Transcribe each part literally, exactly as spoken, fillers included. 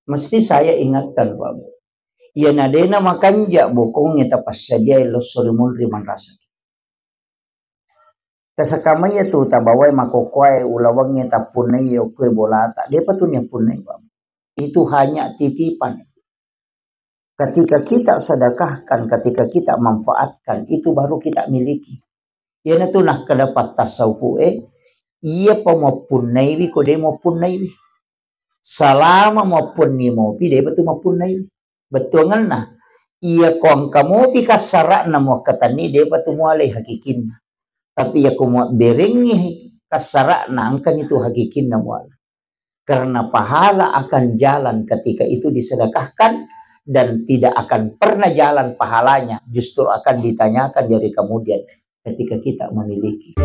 Mesti saya ingatkan, Pak Bu. Iyana de'na makanja bokongnge tapassadiai losso ri munri manrasaki. Tasakamai tu tabawai makokkoe ulawengnge tappunnai okkoe bolata. De'pa tu niappunnai, Pak Bu. Itu hanya titipan. Ketika kita sedekahkan, ketika kita manfaatkan, itu baru kita miliki. Iyanatu nakkeda pattasawufu'e, iyapa mappunnaiwi, ko de' mappunnaiwi. Salama mappunni mopi, de'pa tu mappunnaiwi. Bettuangenna, iya ko engka mopi kassara'na muakkatenni, de'pa tu mualai hakikinna. Tapi iya ko muabberengngi kassara'na, engkani tu hakikinna muala. Karena pahala akan jalan ketika itu disedekahkan dan tidak akan pernah jalan pahalanya, justru akan ditanyakan dari kemudian ketika kita memiliki.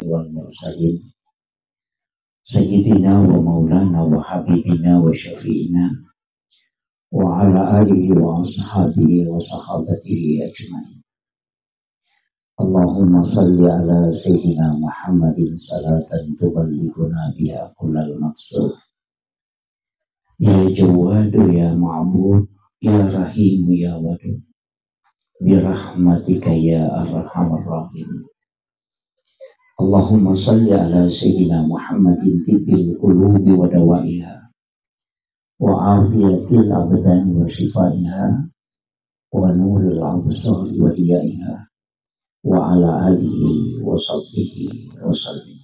والمرسلين. سيدنا ومولانا وحبيبنا وشفيعنا وعلى آله وأصحابه وصحابته أجمعين. اللهم صل على سيدنا محمد صلاة تبلغنا بها كل المقصود. يا جواد يا معبود يا رحيم يا ودود برحمتك يا أرحم الراحمين. اللهم صل على سيدنا محمد طب القلوب ودوائها وعافية الأبدان وشفائها ونور الأبصار وضيائها وعلى آله وصحبه وسلم.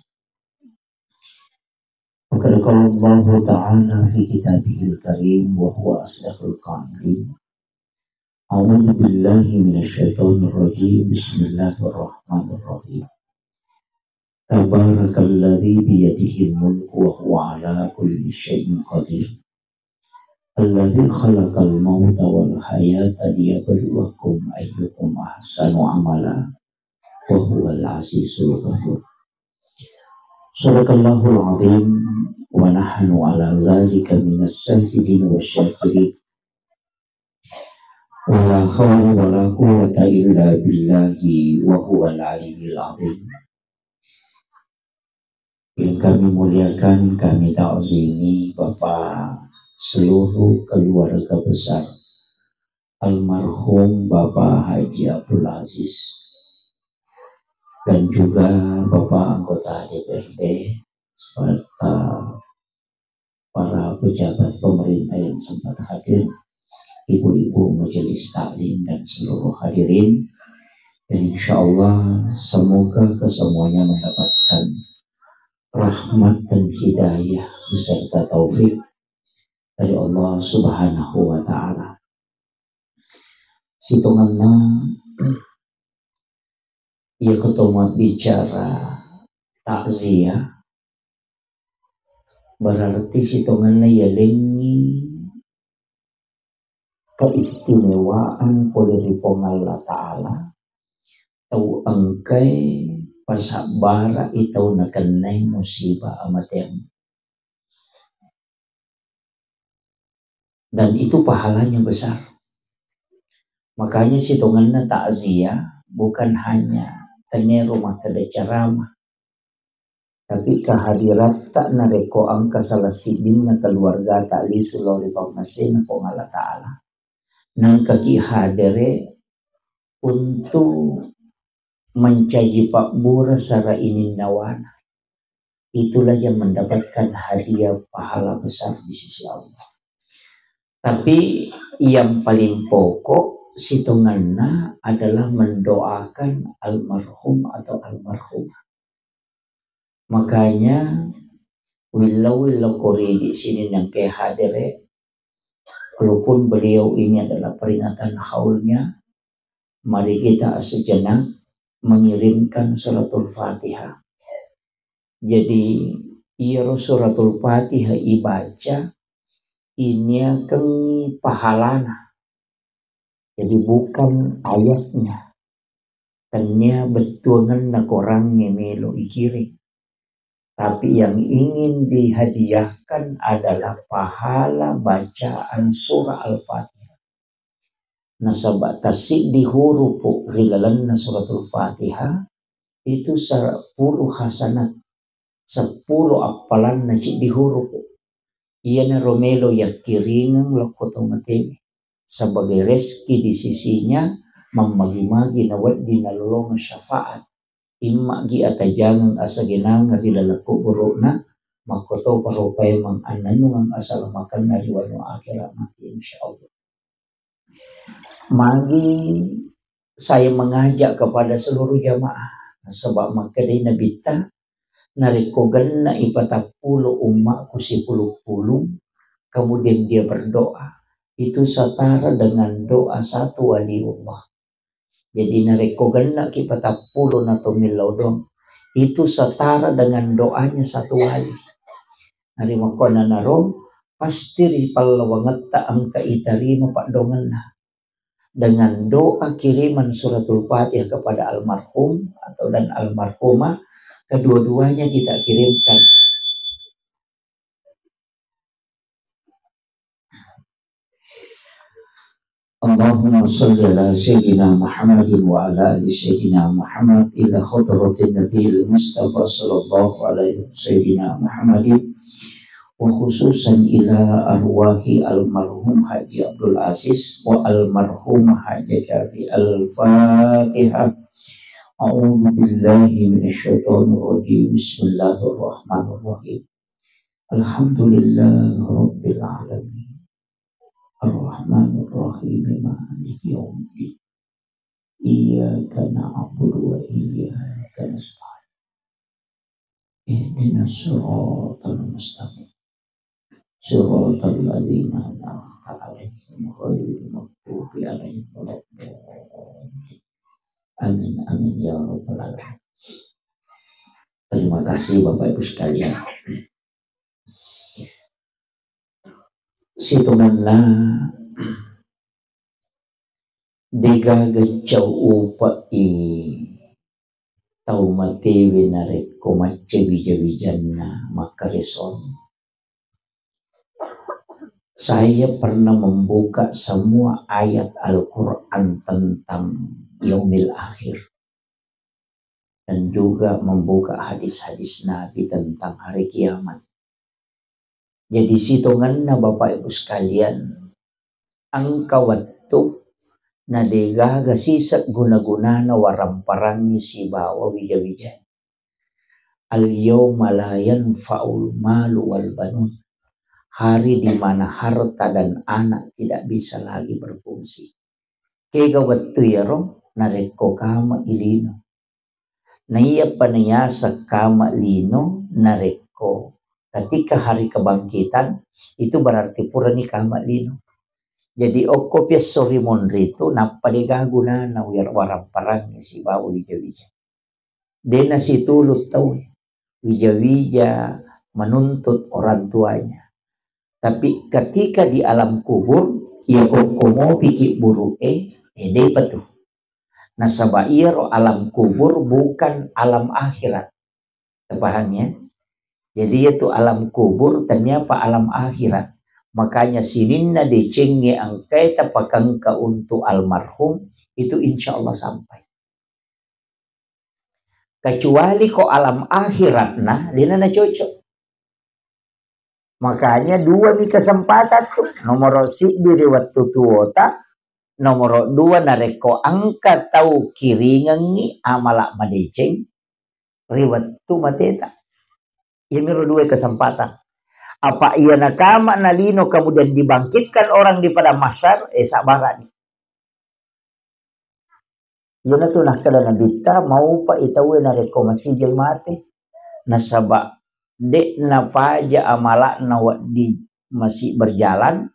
وقد قال الله تعالى في كتابه الكريم وهو أصدق القائلين: أعوذ بالله من الشيطان الرجيم. بسم الله الرحمن الرحيم. تبارك الذي بيده الملك وهو على كل شيء قدير. الذي خلق الموت والحياة ليبلوكم أيكم أحسن عملا وهو العزيز الغفور. صدق الله العظيم ونحن على ذلك من الشاهدين والشاكرين. ولا حول ولا قوة إلا بالله وهو العلي العظيم. Yang kami muliakan, kami takzimi Bapak seluruh keluarga besar almarhum Bapak Haji Abdul Aziz dan juga Bapak anggota D P R D serta para pejabat pemerintah yang sempat hadir, ibu-ibu majelis taklim dan seluruh hadirin. Dan insya Allah semoga kesemuanya mendapatkan rahmat dan hidayah beserta taufik dari Allah Subhanahu wa Ta'ala. Sitongenna, iya keto mabbicara takziah, berarti sitongenna yalengngi keistimewaan pole ri Puang Allah Ta'ala, tau engkae pasabbara'i tau nakennai musibah amateang. Dan itu pahalanya besar. Makanya sitongenna takziah bukan hanya tennia ro makkeda ceramah, tapi kehadiratta narekko engka salah siddinna keluargata lisu lao ri pammasena Puang Allah Ta'ala, naengkaki hadere untuk mencaji pabbura sara ininnawana, itulah yang mendapatkan hadiah pahala besar di sisi Allah. Tapi yang paling pokok sitongenna adalah mendoakan almarhum atau almarhumah. Makanya, willau-willau koridi sini nangke hadere, walaupun beliau ini adalah peringatan haulnya, mari kita sejenak mengirimkan suratul Fatihah. Jadi, iyaro suratul Fatihah ibaca, iniakengngi pahalana. Jadi, bukan ayatnya. Tennia bettuangenna korangnge melo ikiring. Tapi yang ingin dihadiahkan adalah pahala bacaan surah Al-Fatihah. Nasaba tassiddi hurupu ri lalenna suratul Fatihah itu sepuluh hasanat, sepuluh appalanna ciddi hurupu. Iyanaro melo yakkiringeng lokko to matewe. Sebagai rezeki di sisinya, mammagi-magi nawedding nalolongeng syafaat. Immagi atajangeng asagenangeng ri laleng kuburu'na, makkotoparo paimeng annennungeng asalamakenna ri wanua akhirat mati, insyaallah. Magi saya mengajak kepada seluruh jamaah, nasaba makkedai Nabitta, narekko genna ipatappulo ummaku sipulung-pulung, kemudian dia berdoa, itu setara dengan doa satu waliullah. Jadi narekko gennaki patappulo na to millau doang, itu setara dengan doanya satu wali. Narimakkuannanaro pasti ri pallawangetta engka itarima paddoangenna. Dengan doa kiriman suratul Fatihah kepada almarhum atau dan almarhumah, kedua-duanya kita kirimkan. اللهم صل على سيدنا محمد وعلى آل سيدنا محمد إلى حضرة النبي المصطفى صلى الله عليه وسلم سيدنا محمد، وخصوصا إلى أرواح المرحوم حاج عبد العزيز والمرحومة حاجة شافي. الفاتحة. أعوذ بالله من الشيطان الرجيم. بسم الله الرحمن الرحيم. الحمد لله رب العالمين. الرحمن الرحيم. مالك يوم الدين. إياك نعبد وإياك نستعين. اهدنا الصراط المستقيم. صراط الذين أنعمت عليهم غير المغضوب عليهم ولا الضالين. Amin, amin, ya rabbal alamin. Terima kasih, Bapak Ibu sekalian. Sitongenna degaga cau upai tau matewe narekko macca wija-wijanna makkaresong. Saya pernah membuka semua ayat Al-Quran tentang yaumil akhir dan juga membuka hadis-hadis Nabi tentang hari kiamat. Jadi sitongenna Bapak Ibu sekalian, engka wettu na degaga siseng guna-gunana waramparangngé sibawa wija-wija. Al-yauma la yanfa'ul malu wal banun. Hari di mana harta dan anak tidak bisa lagi berfungsi. Kega wettu iyaro narekko kama ilino. Naiyapa nayaseng kama lino narekko ketika hari kebangkitan itu berarti purani kama lino. Jadi okko piesso ri monri tu nappa dega gunana wir-, waramparangngé sibawa wija-wija. Dé nasitulu tauwé wija-wija menuntut orang tuanya. Tapi ketika di alam kubur, iya kokko mopiki buru'é, eh, dé'pa tu. Nasaba iyaro alam kubur bukan alam akhirat. Terpaham ya? Jadi itu alam kubur, ternyata alam akhirat. Makanya sininna decengngé engkaé tapakengka untuk almarhum, itu insya Allah sampai. Kecuali ko alam akhiratna, dena na cocok. Makanya dua mi kesempatan tu. Nomoro siddi ri wettu tuota, nomoro dua narekko engka tau kiringengngi amala madeceng ri wettu mateta. Iyamiro dua kesempatan. Apa iya nakama nalino kemudian dibangkitkan orang di padang mahsyar, eh, sabarani. Iyanatu nakkeda Nabitta, maupa i tauwe narekko masijai mate. Nasaba de'na paja amala'na wedding masi berjalan,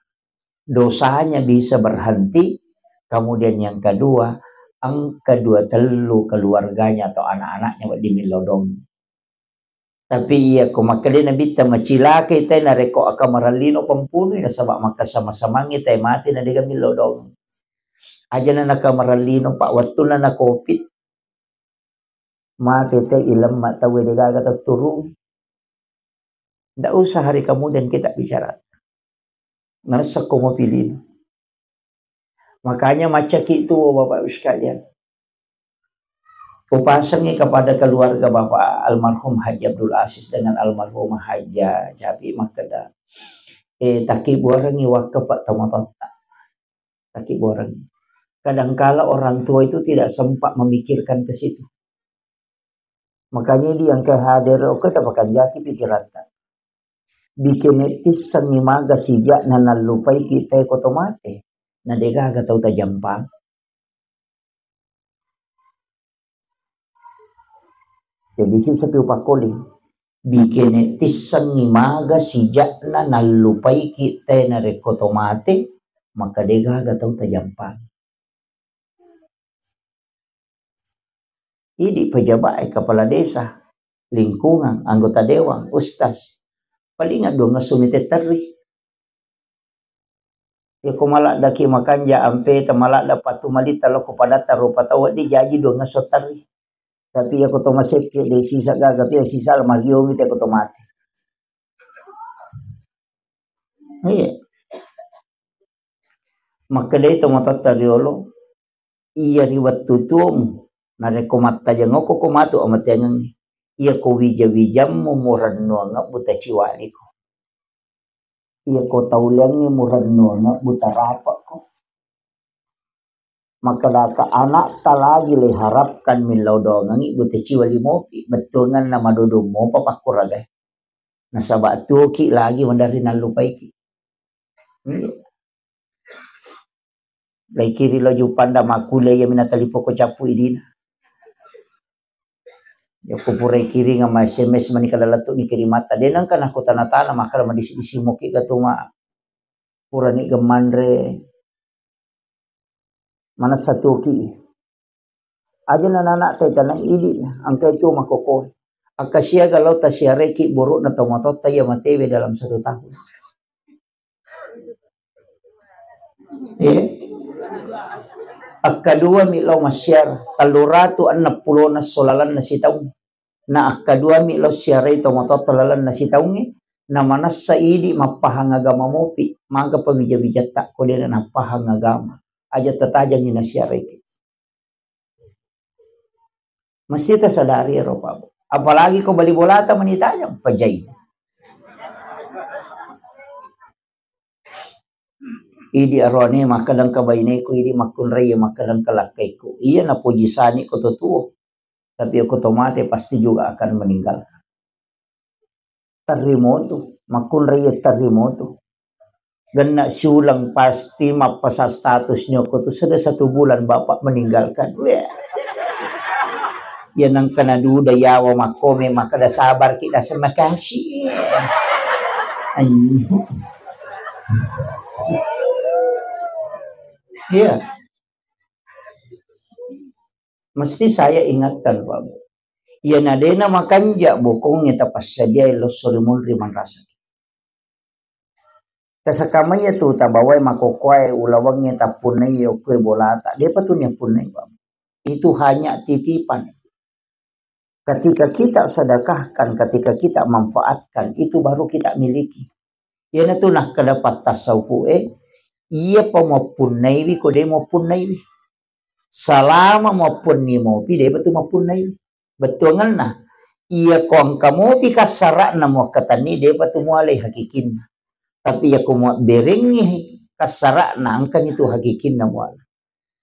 dosanya bisa berhenti. Kemudian yang kedua, engka dua tellu keluarganya atau anak-anaknya wedding millau dongi. Tapi iya ko makkeda Nabitta, macilakai tae narekko akamarellino pempunui, nasaba makkasama-samangngi tae mate na dega millau dongi. Ajana nakamarellino, Pak, wettunna na covid, Mate te ilemma tauwe de gaga tetturung. Ndak usah hari kemudian kita bicara. Nasekko mopi lino. Makanya macaki tuo Bapak Ibu sekalian. Upasangi kepada keluarga Bapak almarhum Haji Abdul Aziz dengan almarhumah Haja Capi makkeda, eh, takkibuarengi wakka Pak tomatotta. Takkibuarengi. Kadangkala orang tua itu tidak sempat memikirkan ke situ. Makanya di engka hadir, oke, tapakanjaki pikiratta. Bikene tissengi maga sija'na nallupaiki te ko to mate. Na degaga tau tajampang. Jadi sisa pi upakkoling. Bikene tissengi maga sija'na nallupaiki te narekko to mate, maka degaga tau tajampang. Idi pejabat e, kepala desa, lingkungan, anggota dewan, ustaz. Paling dua ngesso mite terri. Yako maladdaki makanja ampe ta maladda patu malita loko padatta rupa tau di jaji dua ngesso terri. Tapi yako to masekke de sisa gaga tu ya sisa lamariong ite ko to mate. Iya. Makkedai tomatoatta riolo, iya ri wettu tuomu, narekko mattajeng okko ko matu amateangengngi. Iya ko wija-wijammu murennuangeng buta ciwaliko. Iya ko tauleangngi murennuangeng buta rapekko. Makkedaka anakta lagi le harapkan millau doangengngi buta ciwa limopi, bettuangenna madodong mopa pakkuragai. Nasaba tuoki lagi maderri nallupaiki. Iya. Laikiri lo Jupanda makkuliah iya mina talipoko cappu idina. Yako purai kiring ama S M S mani kada lettu ni kirimatta. De nengka nako tana-tana makkada madisi-disi moki gatuma purani gemmanre. Manessa tuoki. Aja na anak tai tanai idi na, engkai tuo makkokkoe. Akkasiaga lao tasiareki burukna tomatoatta iya matewe dalam satu tahun. Eh? Akkadua mi lao massiara, tellu ratu enneng pulona solalanna sitaung. Na akkadua mi lao siarai tomatoatta lalenna sitaungnge, na manessa idi mappahang agama mopi, maga pawija-wijatta ko dena nappahang agama. Aja tatajangi nasiareki. Mesti tasadari ero, Pak. Apalagi ko bali bolata meni tajang, pajai. Idi aroane makkadang ka baineku, idi makkunrai makkadang ka lakkaiku. Iya napoji sani ko to tuo. Tapi ko to mate pasti juga akan meninggalkan. Terrimotu, makkunrai terrimotu. Genna siuleng pasti mappasang status nyoko tu sudah satu bulan bapak meninggalkan. Weh. Ya nengka naduda yawa makkome makkada sabar ki, rasa makasih. Anjing. Iya. Mesti saya ingatkan, Pak Bu. Iya nadena makanja bokongnge tapassadiai losso ri munri manrasaki. Tasakamaiya tu tabawai makokkoe ulawengnge tappunnai okkoe bolata. Depa tu niappunnai, Pak. Itu hanya titipan. Ketika kita sedekahkan, ketika kita manfaatkan, itu baru kita miliki. Iyanatu nakkeda pattasaupu'e, iyapa mappunnaiwi ko de mappunnaiwi. Salama mappunni mopi, depa tu mappunnaiwi. Bettuangenna, iya ko engka mopi kassara'na muakkatenni, depa tu mualai hakikinna. Tapi iya ko muabberengngi kassara'na, engkani tu hakikinna muala.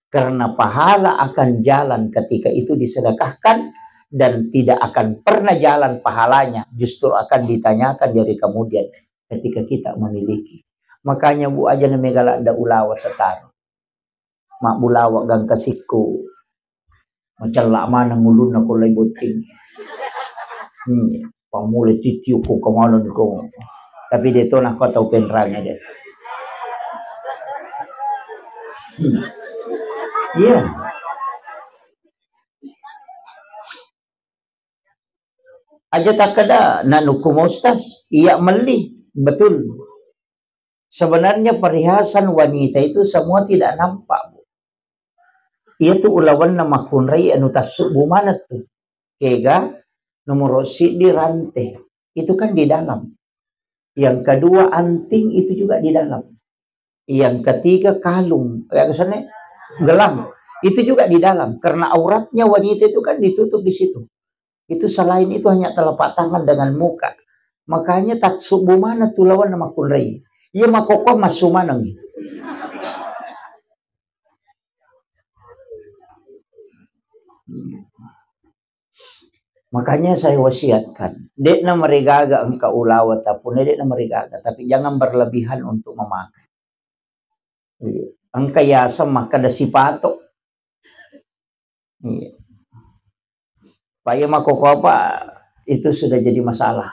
Karena pahala akan jalan ketika itu disedekahkan dan tidak akan pernah jalan pahalanya, justru akan ditanyakan dari kemudian ketika kita memiliki. Makanya Bu aja na mega ladda ulawa tetaro. Mabbulawa gangka sikku. Macella maneng ulunna ko lai botting. Hmm. Pamula titio ko kemana ni ko. Tapi de to nako tau penrange de. Hmm. Iya. Aja takkeda, na nukku Ustaz, iya melli. Betul. Sebenarnya perhiasan wanita itu semua tidak nampak, Bu. Iya tu ulawenna makkunrai anu tassubbu maneng tu. Kega, nomoro siddi rante. Itu kan di dalam. Yang kedua anting itu juga di dalam. Yang ketiga kalung, ya, kesannya gelang. Itu juga di dalam. Karena auratnya wanita itu kan ditutup di situ. Itu selain itu hanya telapak tangan dengan muka. Makanya tak subuh mana tu lawan nama kunrai. Iya makoko massu maneng. Makanya saya wasiatkan, de'na marigaga engka ulawa tapune, de'na marigaga, tapi jangan berlebihan untuk memakai. Iya. Engka yaseng makkeda sipato. Iya. Pak, iya makkoko apa, itu sudah jadi masalah.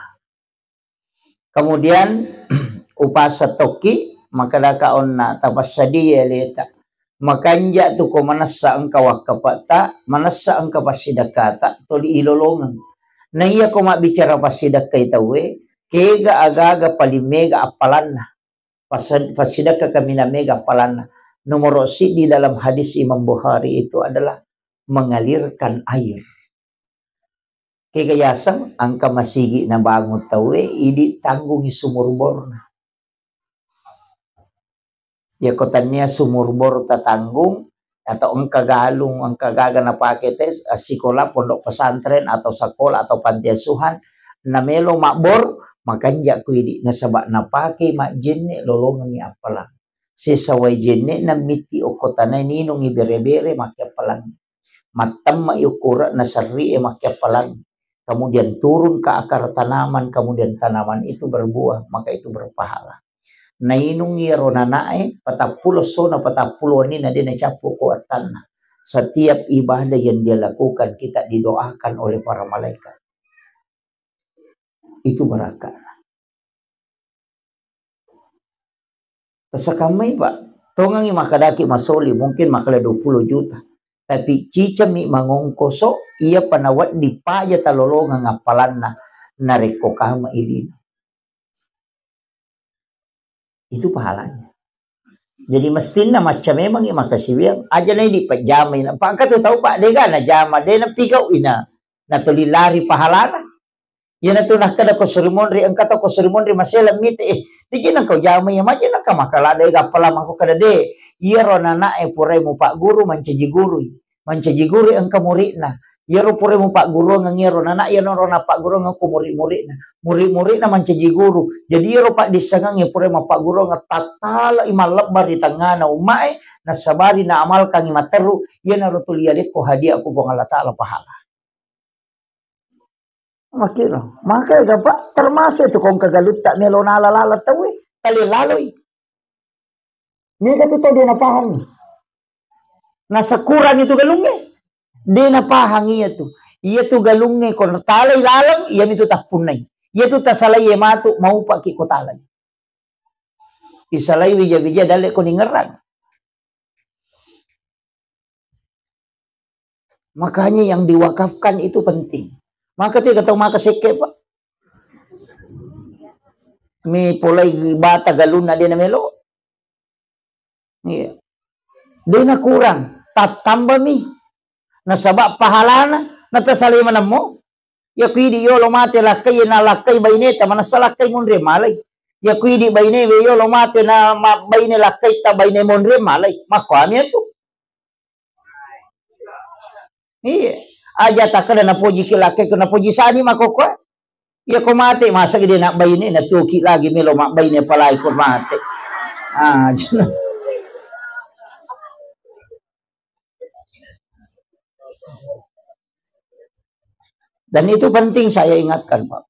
Kemudian, upasa tokki, makkedaka onna tapassadia aleta. Makanja tu ko manessa engka wakkapata, manessa engka passidekkata, toli ilolongeng. Na iya ko mabbicara passidekkai tauwe, kega aga-aga paling mega appalanna. Pas-, passidekka kaminang mega appalanna. Nomoro siddi dalam hadis Imam Bukhari itu adalah mengalirkan air. Kega yaseng engka masigi nabangun tauwe, idi tanggungi sumur borna. Yako tania sumur bor tatanggung, atau engka galung, engka gaga napake te, assikola, pondok pesantren, atau sekolah, atau panti asuhan, namelo mabbor, makanja ku idi, nasaba napake majjenne lolongengi appalang. Sesa wai jenne na mitti okko tanae ninungi bere-bere makke appalang. Mattemma i ukkura'na serri e makke appalang. Kemudian turun ke akar tanaman, kemudian tanaman itu berbuah, maka itu berpahala. Nainung iyaro nanae, patappulo essona, patappulo wenni na de nacappu ko attanna. Setiap ibadah yang dia lakukan, kita didoakan oleh para malaikat. Itu barakah. Tasakamai, Pak. Tongengi makkedaki masoli, mungkin makkeda dua puluh juta. Tapi cicami mangongkoso, iya pa nawedding paja talolongeng appalanna, narekko kama ilino. Itu pahalanya. Jadi mestinna macca memangi makasiwiang, aja na idi pajamai. Pak, engka tu tau, Pak, dega najama, de napigau ina. Natuli lari pahalana. Iyanatu nakkeda ko suri monri, engka to ko suri monri masela mite, eh, deje nengka ujama iya, maje nengka makala de gappala mako kada de. Iyaro nanae purai mupagguru mancaji gurui. Mancaji gurui engka muridna. Iyaro purai mupagguruang iyaro nana, iyaro napagguruang ko murid-muridna. Murid-muridna mancaji guru. Jadi iyaro paddissengengnge purai mapagguruang tattala i mallebba ri tengngana ummae, nasabari naamalkangi matteru, iyanaro tuli alekko hadiah ku Puang Allah Taala pahala. Makkiro. Maka gapa termasuk itu kong kegalutta melo nala-lala tauwe. Tali laloi. Mega tu tau de napahangi. Nasakurang itu galungnge. De napahangi iya tu. Iya tu galungnge ko talai laleng, iya mitu tappunnai. Iya tu tasalai matu, maupaki ko talai. Isalai wija-wija dalle ko ningerang. Makanya yang diwakafkan itu penting. Maka tu kata maka sekke, Pak. Mi polai bata galunna de namelo. Iya. De nakurang, tattambami. Nasaba pahalana, natasalai manemmo. Iya ku idi yolo mate lakkai, na lakkai baineta, manessa lakkai monri malai. Iya ku idi baine we yolo mate na ma-, baine lakkai ta baine monri malai. Makko ami tu. Iya. Aja takkeda napojiki lakkai, ko napoji sani makokko. Iya ko mate, masa gede nak baine, natuki lagi melo mak baine palai ko mate. Ah, dan itu penting saya ingatkan, Pak.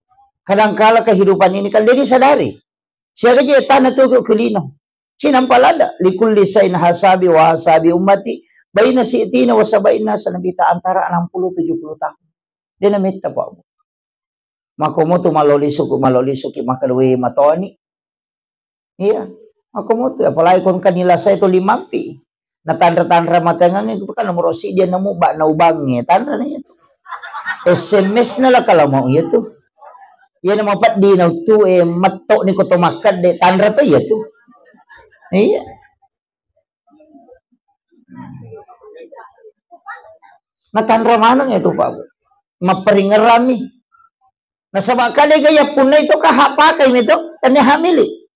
Kadangkala kehidupan ini kan dia disadari. Siaga je tanah tu ke kulino. Sinampa lada, likulli sain hasabi wa hasabi ummati, baina si'tina wa sabaina sanabita, antara enam puluh tujuh puluh tahun. Dia nametta, Pak. Mako motu maloli suku, maloli suki, maka dua matoni. Iya. Mako motu, apalagi kon kan nila saya tu limampi. Na tanra-tanra matengang itu kan nomor si dia nemu bak na ubangnge, tanra ni itu. S M S na lah kalau mau itu. Iya nama peddi na utu, eh, metto ni koto makan de tanra tu iya tu. Iya. Na tanra maneng itu, Pak. Mapparingerrang mi. Nasaba' ka de' ga yappunnai tu ka hak pakai mi tu, tania hak milik.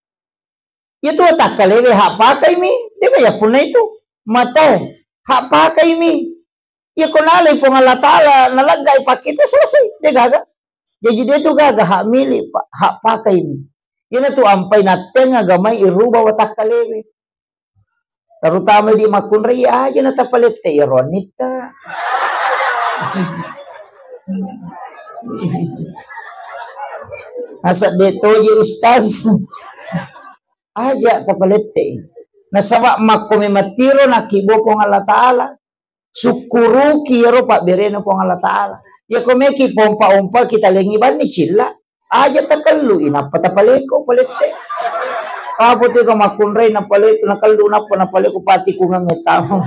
Iya tu watakkalewe hak pakai mi, de' ga yappunnai tu. Mate, hak pakai mi. Iya ko nalai Puang Allah Ta'ala, naleggai pakkita, selesai. De' gaga. Jaji de' tu gaga hak milik, Pak, hak pakai mi. Iyana tu ampai natteang agamai iruba watakkalewe. Terutama di makkunrai aja na tapalette iyaro annitta. Asa de' toje ustaz. Aja tapalette. Nasaba' makko memang tiro nakkibo Puang Allah Ta'ala. Sukkuruki iyaro pabberena Puang Allah Ta'ala. Iya ko meki pompa-ompa kita lengi banni cilla. Aja takellui nappa tapaleko palette. Apa tu ka makkunrai napaleko, nakellu nappa napaleko pati kungang tamu.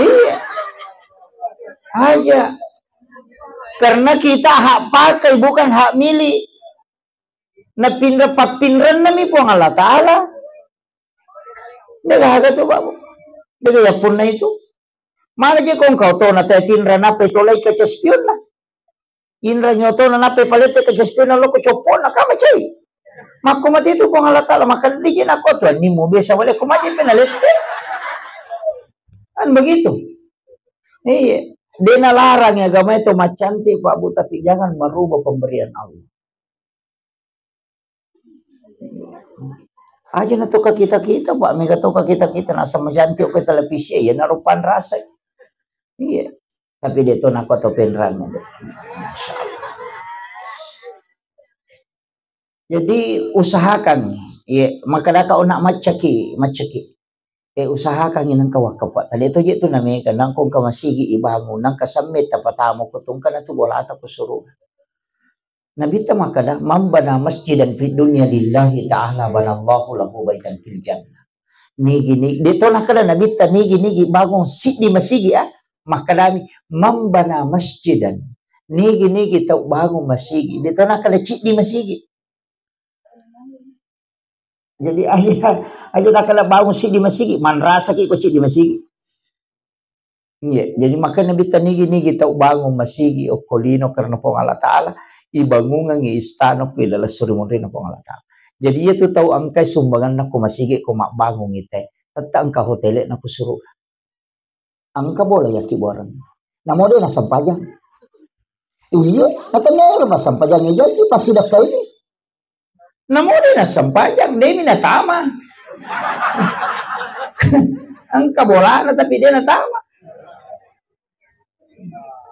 Iya. Aja. Karena kita hak pakai bukan hak milik. Napinra pappinrennami Puang Allah Ta'ala. De' gaga tu, Pak. De' ga yappunnai tu. Mala je ko engka otona te tinra nappa itolai kaca spionna. Inra nyo otona nappa ipalette kaca spionna lo ko coppona kama cai. Makko mate tu Puang Allah Ta'ala, maka de' je nakko tu annimu biasa wale ko maje pe nalette. Kan begitu. Iya. De' nalarang agama itu macantik, Pak Bu, tapi jangan merubah pemberian Allah. Aja na toka kita-kita, Pak, mega toka kita-kita, nasa macantik ke televisi, ya narupan rasa. Iya. Tapi de' to nakko to penrang. Jadi usahakan, iya, maka daka ona maccaki, maccaki. Eh, usahakan nengka wakka, Pak. Tadi to je tu namega, nangko engka masigi ibangun, nangka semme tapatamo ko tungka na tu bolata ku suruh. Nabitta makkada, "Man bana masjidan fid dunya lillahi ta'ala banallahu lahu baitan fil jannah." Nigi, nigi, de to nakkada Nabitta, nigi, nigi bangun siddi masigi, ah. Makkadami, "Man bana masjidan." Nigi, nigi tau bangun masigi. De to nakkada ciddi masigi. Jadi aja, aja nakkada bangun siddi masigi, manrasaki ko ciddi masigi. Iya, jadi makanya Nabitta nigi-nigi tau bangun masigi okko lino karena Puang Allah Ta'ala, ibangungengi istana ko ilaleng suri munrinna Puang Allah Ta'ala. Jadi iya tu tau engkai sumbanganna ko masigi ko mabbangungi te, tetta engka hotele'na ko suruga. Engka bola yakki boreng. Namo de nassempajang. Iya, natemero massempajang janji pasti dakka ini. Namo de nassempajang, de mi natama. Engka bolana tapi de natama.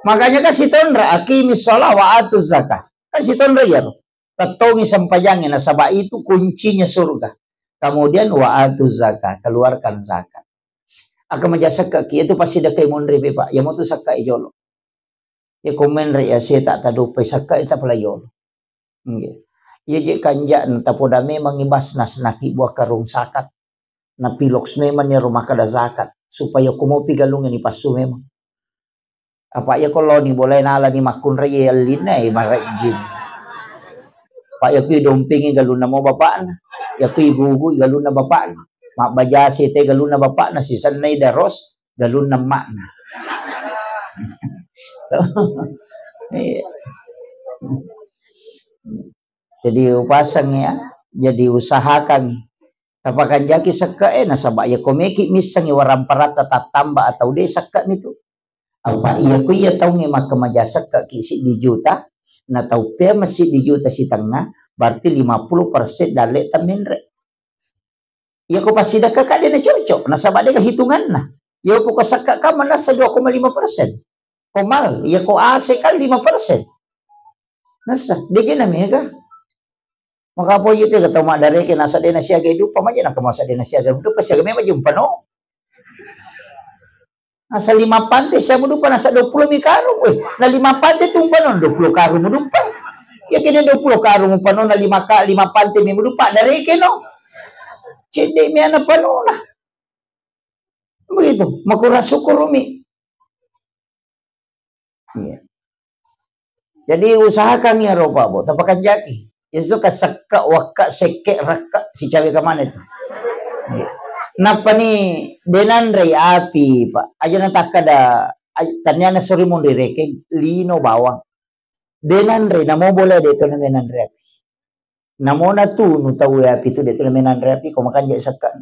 Makanya kan sitonra, "Aqimis shalah wa atuz zakah." Kan sitonra iyaro. Tettongi sempajangnge nasaba itu kuncinya surga. Kemudian wa atuz zakah, keluarkan zakat. Aka maja sekka ki itu pasti dekai monri pe, Pak. Ya mau tu sekka jolo. Ya komen re ya seta tadupai sekka ita pala yolo. Nggih. Iya je kanja'na tapoda memang i Basnas naki buah karung zakat. Napiloks memang iyaro makkada zakat supaya ko mopi galungnge ni passu memang. Apa iya ko loni bolai nalani makkunrai ellinna e marejjing. Pak iya kui dompingi galunna mo bapakna. Iya kui gugu galunna bapakna. Mabbajasi te galunna bapakna sisennai daros galunna emakna. Iya. Jadi upasang ya, jadi usahakan tapakanjaki sekka e nasaba iya ko meki missengi waramparatta tattamba atau de sekka nitu. Apa iya ko iya taungnge makkamaja sekka ki siddi juta, na tau pea massiddi juta sitengnga, berarti lima puluh persen dalle temmenre. Iya ko passidekka ka de na cocok, nasaba de ga hitunganna. Iya ko sekka ka manassa dua koma lima persen. Ko mal, iya ko A C kan lima persen. Nassa, de ga na mega. Maka apa iya te ga tau maddareke nasa de na siaga dupa maja na kemasa de na siaga dupa siaga memang jumpa no. Nasa lima pante siaga dupa nasa dua puluh mi karung. Weh, na lima pante tumpa no dua puluh karung mudupa. Ya kena dua puluh karung mupa no na lima ka lima pante mi mudupa dareke no. Cedde mi ana panona. Begitu, makura syukur mi. Iya. Jadi usahakan ya ropa bo, tapakanjaki. Itu ka sekka wakka sekke rakka sicawe ka mana itu. Iya. Nappa ni denanrei api, Pak. Aja na takkada aj- taniana suri munri rekeng lino bawang. De' nanre, namo bola de' to namenanre api. Namo natunu tau api tu de' tu namenanre api, ko makanja' sakka'.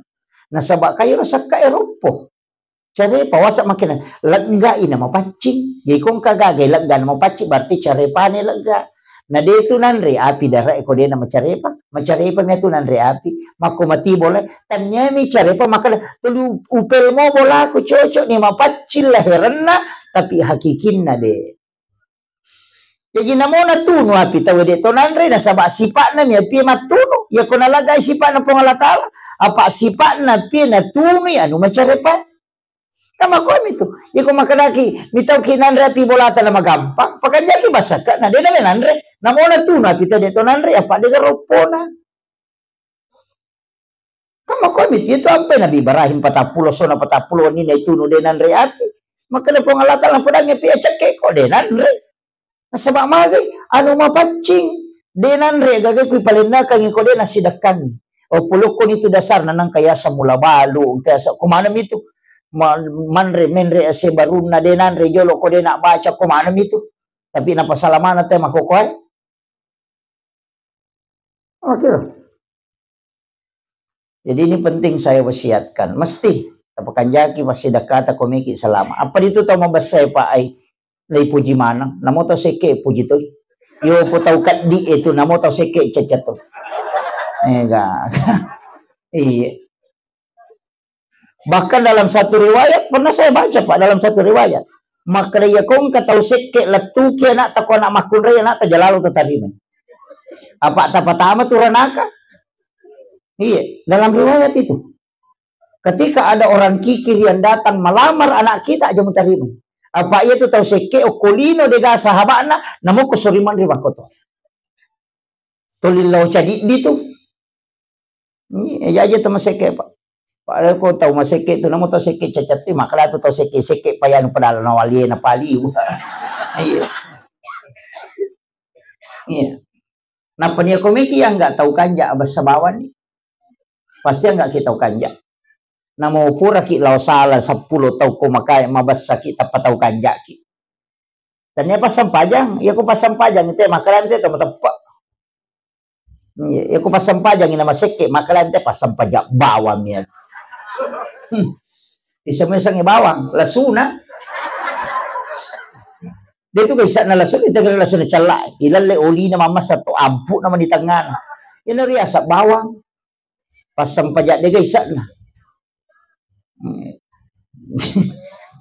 Nasaba' kairo sakka' e roppo. Carepa wasa' makena legga' ina mapaccing. Jadi ko engka gaga legga' na mapaccing berarti carepane legga'. Na de' tu nanre api dara' e ko de' na macarepa. Macarepa mi tu nanre api. Makko mati bola. Tanyami carepa makana tuli upel mo bolaku cocok ni mapaccing laherenna tapi hakikinna de'. Jaji namo natunu api tau de' to nanre, nasaba' sipa'na mi api mattunu. Iya ko nalagai sipa'na Puang Allah Taala, apa' sipa'na api natunu ya anu macarepa. Kama komi tu. Iya ko makanaki mitauki nanre api bolata na magampang, pakanjaki basaka na de' na nanre. Namo natunu api tau de' to nanre, apa' de' garoppona. Kan makkoi mi itu ampe Nabi Ibrahim patappulo sona patappulo wenni naitunu de' nanre api. Makkeda Puang Allah Taala, "Podangngi api acekke ko de' nanre." Nasaba' magai anu mapaccing de' nanre gaga kui palennakangi ko de' nasidekkangi. Oh, pulukko nitu dasarna nangka yasa mula balu, engka yasa ko maneng mitu. Ma-, manre menre ase barunna de' nanre jolo ko de' na baca ko maneng mitu. Tapi napasalamana te makokoe. Oke. Jadi ini penting saya wasiatkan. Mesti tapakanjaki, mesti dakata komiki selama. Apa itu tau mabessai Pak ai? Lei puji maneng. Namo tau sekke puji toi. Yo po tau kaddi itu namo tau sekke cecet to. Ega. Iya. Bahkan dalam satu riwayat, pernah saya baca, Pak, dalam satu riwayat. Makkeda iya ko engka tau sekke lettuki anakta ko anak makkunrai anakta jalalo tatarimai. Apa tapatama tu ranaka? Iya, dalam riwayat itu. Ketika ada orang kikir yang datang melamar anak kita, aja mutarimai. Apa iya tu tau sekke okko lino dega sahabatna, namo ko soriman ri bakkoto. Tolillau cadiddi tu. Iya, jaji tau masekke, Pak. Padahal ko tau masekke tu, namo tau sekke cacat tu, makkeda tu tau sekke-sekke payanu padahal nawalie napaliu. Iya. Iya. Nappa nia komiki yang nggak tau kanja' abessa bawang ni. Pasti nggak kita tau kanja'. Namo puraki lao sala seppulo tau ko makai mabessaki tappa tau kanja'ki. Tania passempajang, iya ko passempajang te makkeda te to mateppe'. Iya, iya ko passempajang ina masekke, makkeda te passempajang bawang ya. Hmm. Bisa mesangi bawang, lasuna. Dia tu kisah na lasuna, kita kira lasuna cella. Ilalle olina mamasa to, ampu nama di tengah. Ina riasa bawang. Passempajang dega isa'na. Hmm.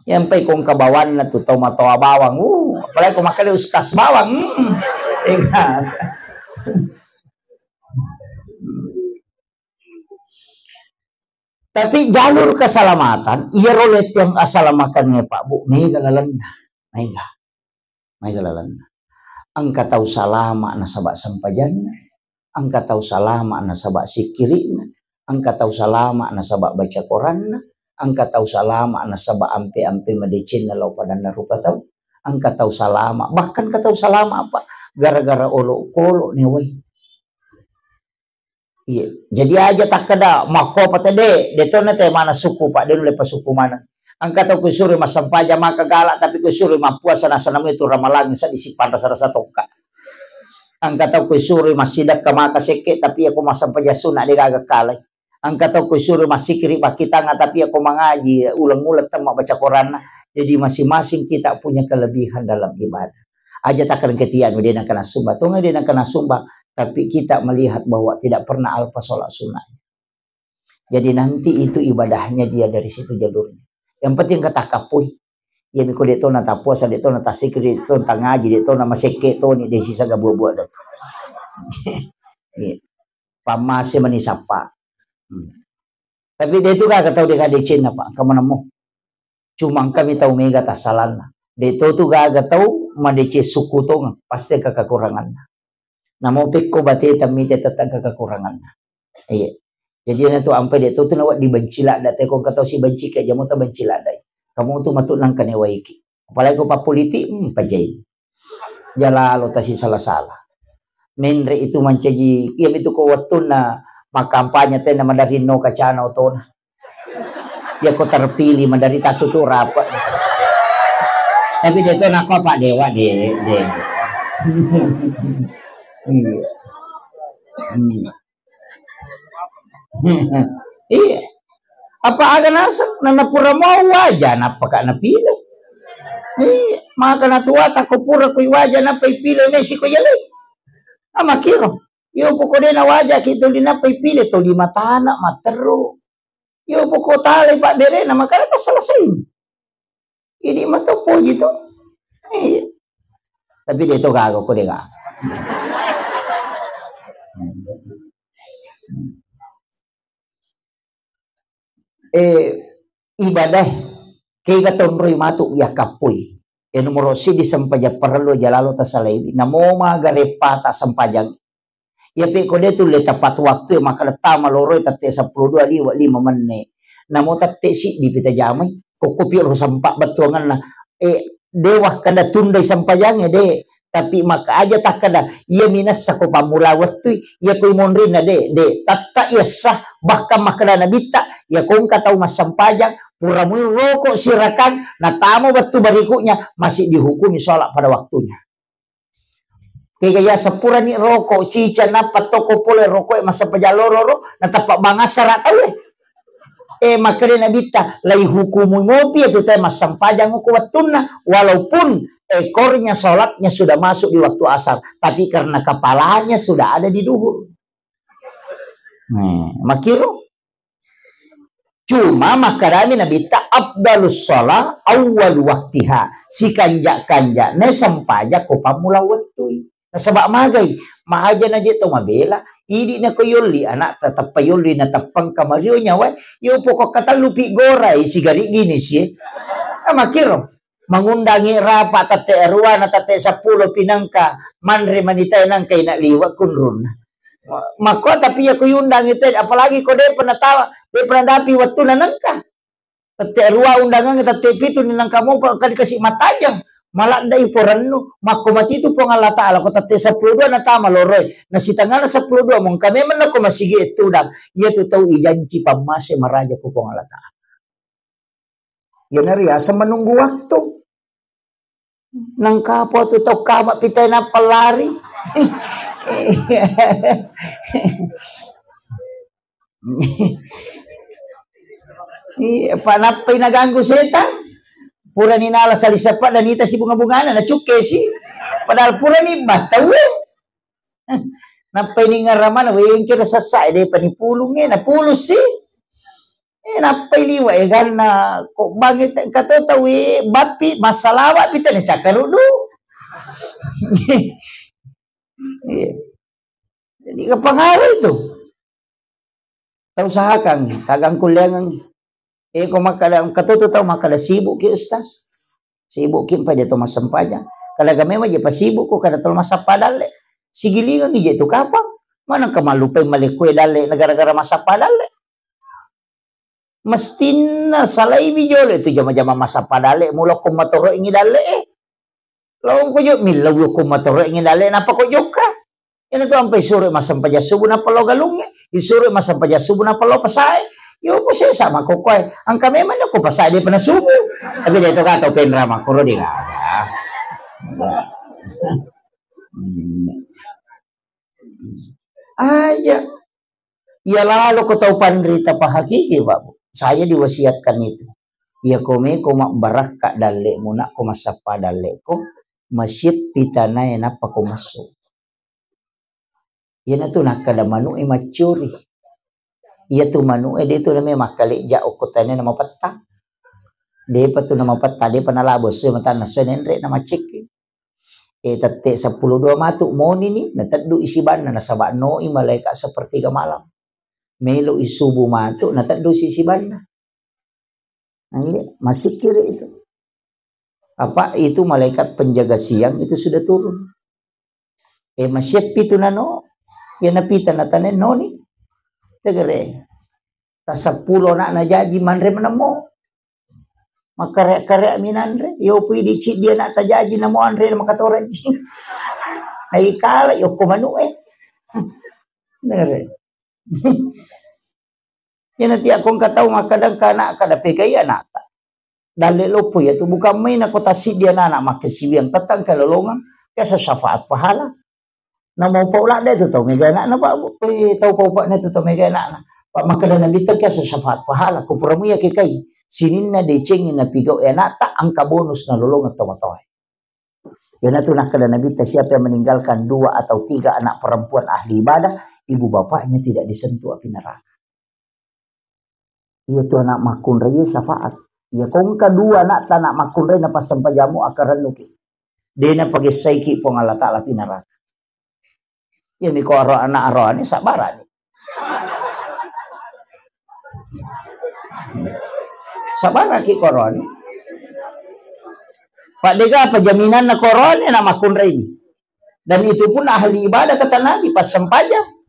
Yampai kong kabawanna tu tau matoa bawang. Uh, apalagi ko makkeda ustaz bawang. Hmm. Ega. Tapi jalur keselamatan, iyaro lettiang asalamakengnge, Pak Bu, mega lalenna. Mega. Mega lalenna. Engka tau salama nasaba sempajanna, engka tau salama nasaba sikkiri'na, engka tau salama nasaba baca koranna, engka tau salama nasaba ampe-ampe madecenna lao padanna rupa tau, engka tau salama, bahkan engka tau salama apa gara-gara olokolo ni wai. Iya. Jadi aja takkeda makkopa tede, de tona te mana suku, Pak, de nulle pasuku mana. Engka tau kusuroi massempajang maka galak, tapi kusuroi mappuasa nasana itu ramalang seddi sipanrasa-rasa tokka. Engka tau kusuroi massidekka maka sekke, tapi iya ko massempajang sunna de gaga kalai. Engka tau kusuroi massikiri bakkitanga, tapi iya ko mangaji uleng-uleng temma baca koranna. Jadi masing-masing kita punya kelebihan dalam ibadah. Aja takkeda tianu de nengka nasumba, tonga de nengka nasumba, tapi kita melihat bahwa tidak pernah alpa sholat sunnah. Jadi nanti itu ibadahnya dia dari situ jalurnya. Yang penting kata kapui. Iya miko de tona tapuasa, de tona tasikir, de tona tangaji, de tona masekke toni de sisa gabua-bua do. Iya. Pammase mani sappa. Hmm. Tapi de tu gaga tau de gadecenna, Pak. Kamu nemu. Cuma engka mi tau mega tassalanna. De to tu gaga tau madeceng suku tongeng, pasti engka kekuranganna. Namo pekko bate tammite tette engka kekuranganna. Iya. Jadi na tu ampai de to tu nawa dibenci ladda te ko engka tau sibenci ke jamo ta benci ladda. Kamu tu matu nangka newaiki. Apalagi ko pappolitik, hmm, pajai. Jalalo tasi sala-sala. Menre itu mancaji, iya mitu ko wettunna makampanye tena madari no kacana otona. Iya ko terpilih madari tatu tu rapat. Tapi de to nako Pak Dewa de, de. Iya. Hmm. Iya. Apa aga naseng, nana pura mau waja, nappa ka napile. Iya, maka natua tako pura kui waja, nappa ipile mesi ko yale. Ama kiro. Yo poko de na waja ki tuli nappa ipile, tuli matana, materru. Yo poko tale pa bere na makana pas selesai. Idi mato poji to. Iya. Tapi de to gaga ko de gaga. Eh, ibadah kega tonroi matu yakkappoi. Eh, nomoro sidi sempajang parellu jalalo tasalaiwi. Namo maga reppa ta sempajang. Iya pe ko de tulle tepat waktu e, makkeda tama loro e tette seppulo dua liwa lima menne. Namo tette siddi pi tajamai, kokko pi ro sempa bettuanganna. Eh, de wakkeda tundai sempajangnge de, tapi maka aja takkeda iya minessa ko pammula wettui, iya ko imonrinna de, de, tatta iyessa, bahkan makkeda nabitta, iya ko engka tau massempajang, pura mui roko sirakang, natamo wettu berikutnya, masih dihukumi sholat pada waktunya. Kega ya sepurani roko, cica nappa toko pole roko e massempajang loro ro, natappa bangassara tau e. Eh, makkeda nabitta, lai hukumi mopi itu te massempajang ko wettunna, walaupun ekornya sholatnya sudah masuk di waktu asar, tapi karena kepalanya sudah ada di duhur. Nah, makiro. Cuma makkedami nabitta, afdalus shalah awwal waktiha. Sikanja-kanjana sempajang ko pammula wettui. Nasaba magai, maaja naje to mabela, idi nako yolli anak, tetappa yolli na teppang kamario nyawa, yo pokok katellu pi gorai sigari gini sie. Ah, makiro. Mangundangi rapa tette arua na tette seppulo pinangka manre manitae nangka ina liwa kunrunna. Makko tapi ya kuyundangi te, apalagi ko de pernah tawa, de pernah dapi wettu na nangka. Tette arua undangan tette pitu ni nangka mopa kadi kasi matajang. Maladda i porennu, makko matitu Puang Allah Ta'ala, ko tette seppulo dua natama loroe. Na sitengana seppulo dua mongka memang nako masigi ettudang. Iya tu tau ijanci pammase maraja ko Puang Allah Ta'ala. Iyana riaseng menunggu waktu. Nangka po tu tau kama pitai nappa lari. Iya, pa nappai naganggu setang. Purani nala saliseppa dan ita si bunga-bungana, na cukke si. Padahal purani battau. Nappai ningaramana, wengke sessa, de pani pulunge, na pulusi. Eh, nappai liwa, eh, ganna, ko bangi te-, kato tau, eh, bappi, massalawa pi tene cakarudu. Iya. Jadi, kepengaruh itu. Tau usahakan, tagang kuliangan. Eh, ko makkada, engka to tu tau makkada, "Sibuk ki, Ustaz." Sibuk ki, empa dia to massempajang. Kada game maje pasibuk ko kada tau massappa dalle. Sigilingan ije tu kapang. Mana engka mallupai malekko dalle na gara-gara massappa dalle. Mestinna salaiwi jolo tu jama-jama massappa dalle, mula ko matoroingi dalle, eh. Laongko jo millau ko matoroingi dalle, nappa ko jokka. Ina tu ampai suro massempajang subuh nappa lao galungnge, isuro massempajang subuh nappa lao pasae. Yo ko sesa mako koe, angka memang ko pasae de pernah subuh. Tapi de to kata penra makoro de gaga. Aja. Iya lalo ko tau panrita pahakiki, Pak. Saya diwasiatkan itu. Iya ko meko mabbarakka dalle'mu, nak ko massappa dalle'ko, masieppi tanae nappa ko massu. Iyanatu nakkada manu'e maccuri. Iyatu manu'e de tu name makkalejja okko tanae na mapettang. Depa tu na mapettang, depa nalabo sue matanna sue nenre na maccekki. E, tette seppulo dua matu monini, nateddu isi banna, nasaba noi malaikat sepertiga malam. Melo isubu matu, nateddu isi banna. Nah, iya, masikkiri itu. Apa itu malaikat penjaga siang itu sudah turun. E, masieppi tu nano, ya napita natane noni. Tegere. Taseppulo anakna jaji manre menemmo. Makkare-kare minanre, yo pui di ciddi anak tajaji namo anre makatoraji. Hai kala yokko manu e. Nere. Iyana tiya ko engka tau makkadang ka anak kada pegai anakta. Dalle loppo iyatu bukan main ko tassiddi anak-anak makkasiwiang tettang kalolongang Biasa syafaat pahala. Namo pau ladde tu tau mega anakna, Pak, Bu. Eh, tau pau, Pak, na tu tau mega anakna. Pak, makkeda Nabitta, "Kiasa syafaat pahala, ko pura muya ke kai. Sininna decengi napigau e anakta, angka bonus nalolongeng tomatoae." Iyanatu nakkeda Nabitta, siapa yang meninggalkan dua atau tiga anak perempuan ahli ibadah, ibu bapaknya tidak disentuh api neraka. Iya tu anak makkunrai syafaat. Iya, ko engka dua anakta anak makkunrai napassempajamu, akarennuki. De napagessaiki Puang Allah Ta'ala pi neraka. Iya, miko aro anak aroane sabbarani. Sabbaraki koroni. Pak, dega apa jaminanna koroni anak makkunrai ini. Dan itu pun ahli ibadah, kata Nabi, pas sempajang.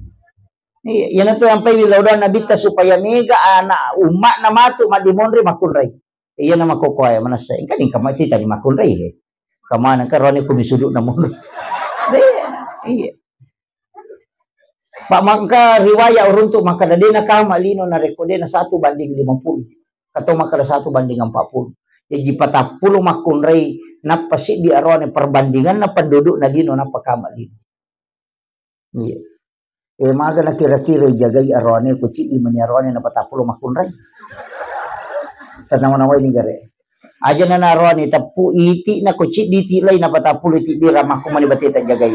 Iya, iyanatu yang pai wilodong Nabitta supaya mega anak umma'na matu maddimonri makkunrai. Iya, nama kokoe manassa. Engka ni kama tita di makkunrai, he. Kamana engka rone kumi suduk namun. Iya, iya. Pak, mangka riwayat uruntu makkeda de nakama lino narekko de na satu banding lima puluh. Atau makkeda satu banding empat puluh. Jaji patappulo makkunrai nappa siddi arone perbandinganna pendudukna lino nappa kama lino. Iya. Eh, maga nakira-kira jagai arone, ko ciddi mani arone napatappulo makkunrai. Tanawa-nawai ni gare. Aja na naroni teppu iti na ko ciddi ti lai napatappulo iti bira makko mani bate ta jagai.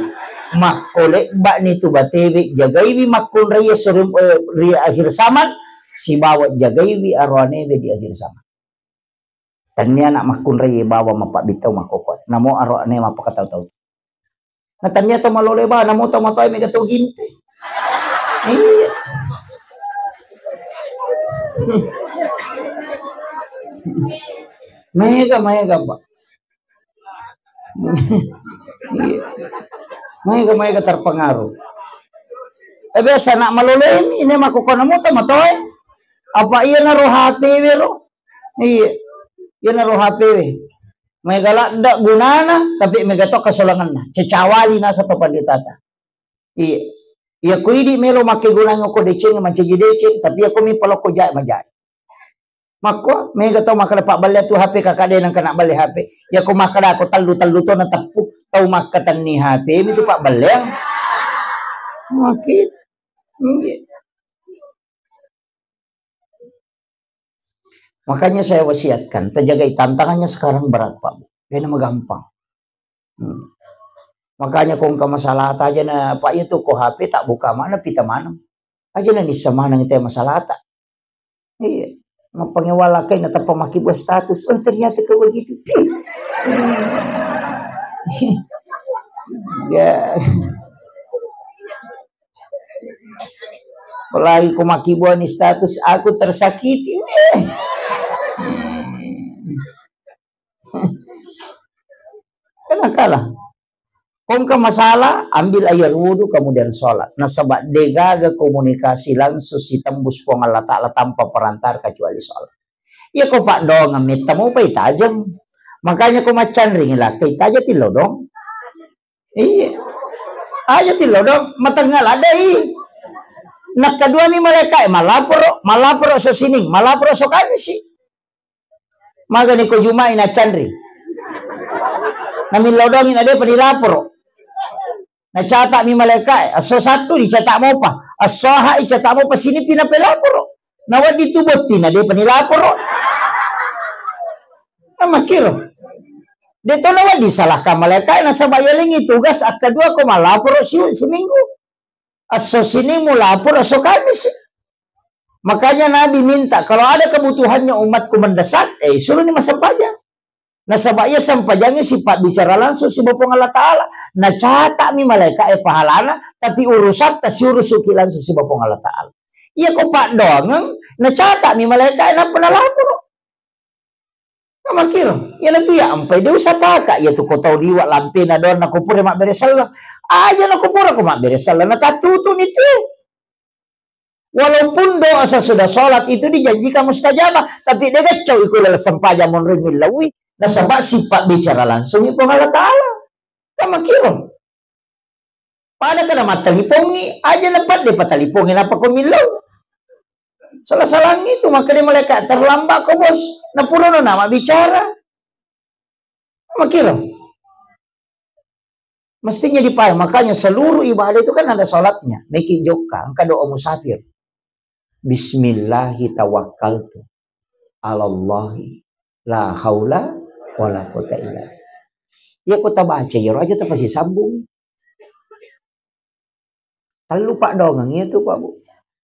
Makko lebba ni tu batewe jagaiwi makkunrai sore, eh, ri akhir zaman sibawa jagaiwi aroanewe di akhir zaman. Tania anak makkunrai bawa mapabitau makkoko. Namo aroane mapakatau-tau. Na tania to malole ba, namo to matoe mega to gimpe. Iya. Mega, mega, Pak. Iya. Mega, mega terpengaruh. Eh, biasa nak malole ini, ini mako kono moto matoe. Apa iya naro H P wero? Iya. Iya naro H P we. Mega ladda gunana, tapi mega to kesolanganna. Cecawali nasa to panditata. Iya. Iya, ku idi melo makkegunang ko deceng, mancaji deceng, tapi iya ko mi palokko jae majae. Makko, mega tau makkeda pabballe tu H P, kakak de nang kena balle H P. Iya ko makkeda ko tellu-tellu to na teppu, tau makkatenni H P mi tu pabballeang. Maki. Iya. Makanya saya wasiatkan, terjagai tantangannya sekarang berat, Pak. Dena magampang. Hmm. Makanya ko engka masalah aja na, Pak, itu ko H P tak buka mana, pita mana. Aja na nissa mana kita masalah tak. Iya. Mapangewala kai na tappa maki buat status. Oh, ternyata kau begitu. Ya. Apalagi ko makkibuani status, "Aku tersakiti." Eh. Kenapa kalah? Ko engka masalah, ambil air wudhu, kemudian sholat. Nasaba degaga komunikasi langsung sitembus Puang Allah Ta'ala tanpa perantara kecuali sholat. Iya ko paddoangeng metta mopai tajeng. Makanya ko maccanring lakkai taja tillo dong. Iya. Aja tillo dong, matengnga ladai. Nakkaduami malaikae, malaporo, malaporo so Sining, malaporo so Kamisi. Magani ko Jumai na canri. Namillo dongi na depa dilaporo. Nacata'mi malaikae, esso Sattu dicata mopa, esso Ahai cata mopa, sinipi napelaporo. Nawedding tu botting na depa nilaporo. Amakkiro. De to nawedding salahkan malaikae, nasaba yalengi tugas akkadua ko malaporo si-, siminggu. Esso Sining mulaporo, esso Kamisi. Makanya Nabi minta, kalau ada kebutuhannya umatku mendesak, eh, suruhni massempajang. Nasaba iya sempajangnge sipabbicara langsung siba Puang Allah Ta'ala. Nacata'mi malaika'e pahalana, tapi urusatta siurusuki langsung siba Puang Allah Ta'ala. Iya ko paddoangeng, nacata'mi malaika'e nappa nalaporo. Makkiro, iyanatu iya ampai de usapaka, iya tu ko tau liwa lampena doang na ko pura mabbere selleng. Aja na ko pura ko mabbere selleng, na tattutu ni tu. Walaupun doa sesudah sholat itu dijanjikan mustajabah, tapi de gaccau iko laleng sempajang monri millaui, nasaba sipabbicara langsung i Puang Allah Ta'ala. Makkiro. Pada kada mattalipongi, aja na padde patalipongi nappa ko millau. Salah-salangi tu, makkeda malaikat, "Terlambat ko, Bos." Na purano nama bicara. Makkiro. Mestinya dipahami. Makanya seluruh ibadah itu kan ada salatnya. Meki jokka, engka doa musafir. Bismillahi tawakkaltu alallahi la haula wala quwata illa billah. Iya, ko tabaca iyaro aja tapasisambung. Tellu paddoangeng iya tu, Pak, Bu.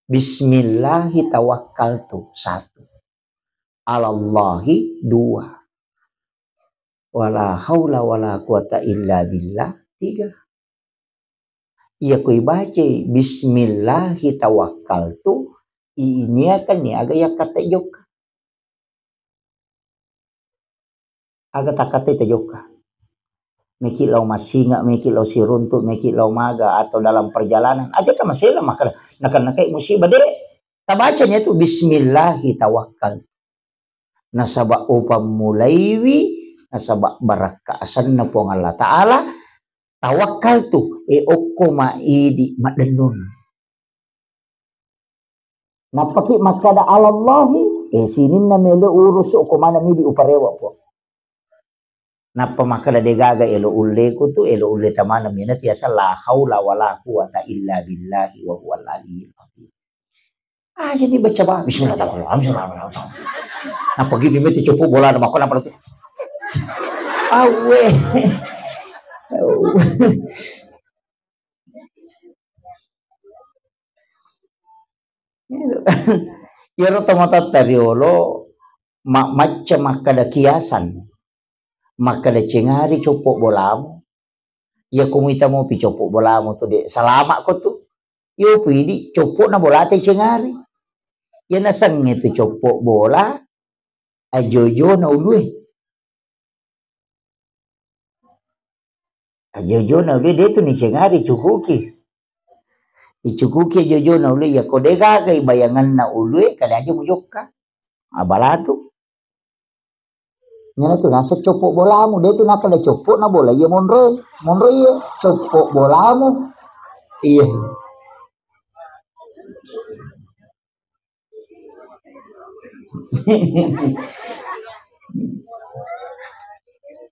Bismillahi tawakkaltu, satu. Alallahi, dua. Wala haula wala quwata illa billah, tiga. Iya ko ibacai bismillahi tawakkaltu, iniakan ni aga yakkatte jokka. Aga takkatte tajokka. Meki lao massinga, meki lao siruntu, meki lao maga atau dalam perjalanan. Aja tamasela makkeda, naka-nakai musibah, de. Tabaca ni tu bismillahi tawakkal. Nasaba upammulaiwi, nasaba barakka asenna Puang Allah Ta'ala, tawakkaltu, e okko ma idi maddennun. Nappaki makkada alallahi, e sininna melo urusu ko mana midi uparewa po. Nappa makkada degaga elo ulleku tu, elo ulle tamana mena tiasa la haula wala quwata illa billahi wa huwal aliyyil azim. Ah, jadi baca ba-, bismillahirrahmanirrahim, bismillahirrahmanirrahim. Nappa gini meti copo bola ada makko nappa tu. Awe. Iyaro tomatoatta riolo ma-, macca makkada kiasan, makkada cengari coppo bolamu. Iya ko muita mopi coppo bolamu tu de salama ko tu. Iyo pidi coppo na bolata cengari. Iya nasengnge tu coppo bola ajojo na ulue. Ajojo na ulue de tu nicengari, cukuki. Icukuki ajojo na ulue, iya ko de gaga ibayanganna ulue, kada aja mujokka. Abalatu. Ngena tu nasa coppo bolamu, de tu nakala coppo na bola iya monroe. Monroe iya coppo bolamu. Iya.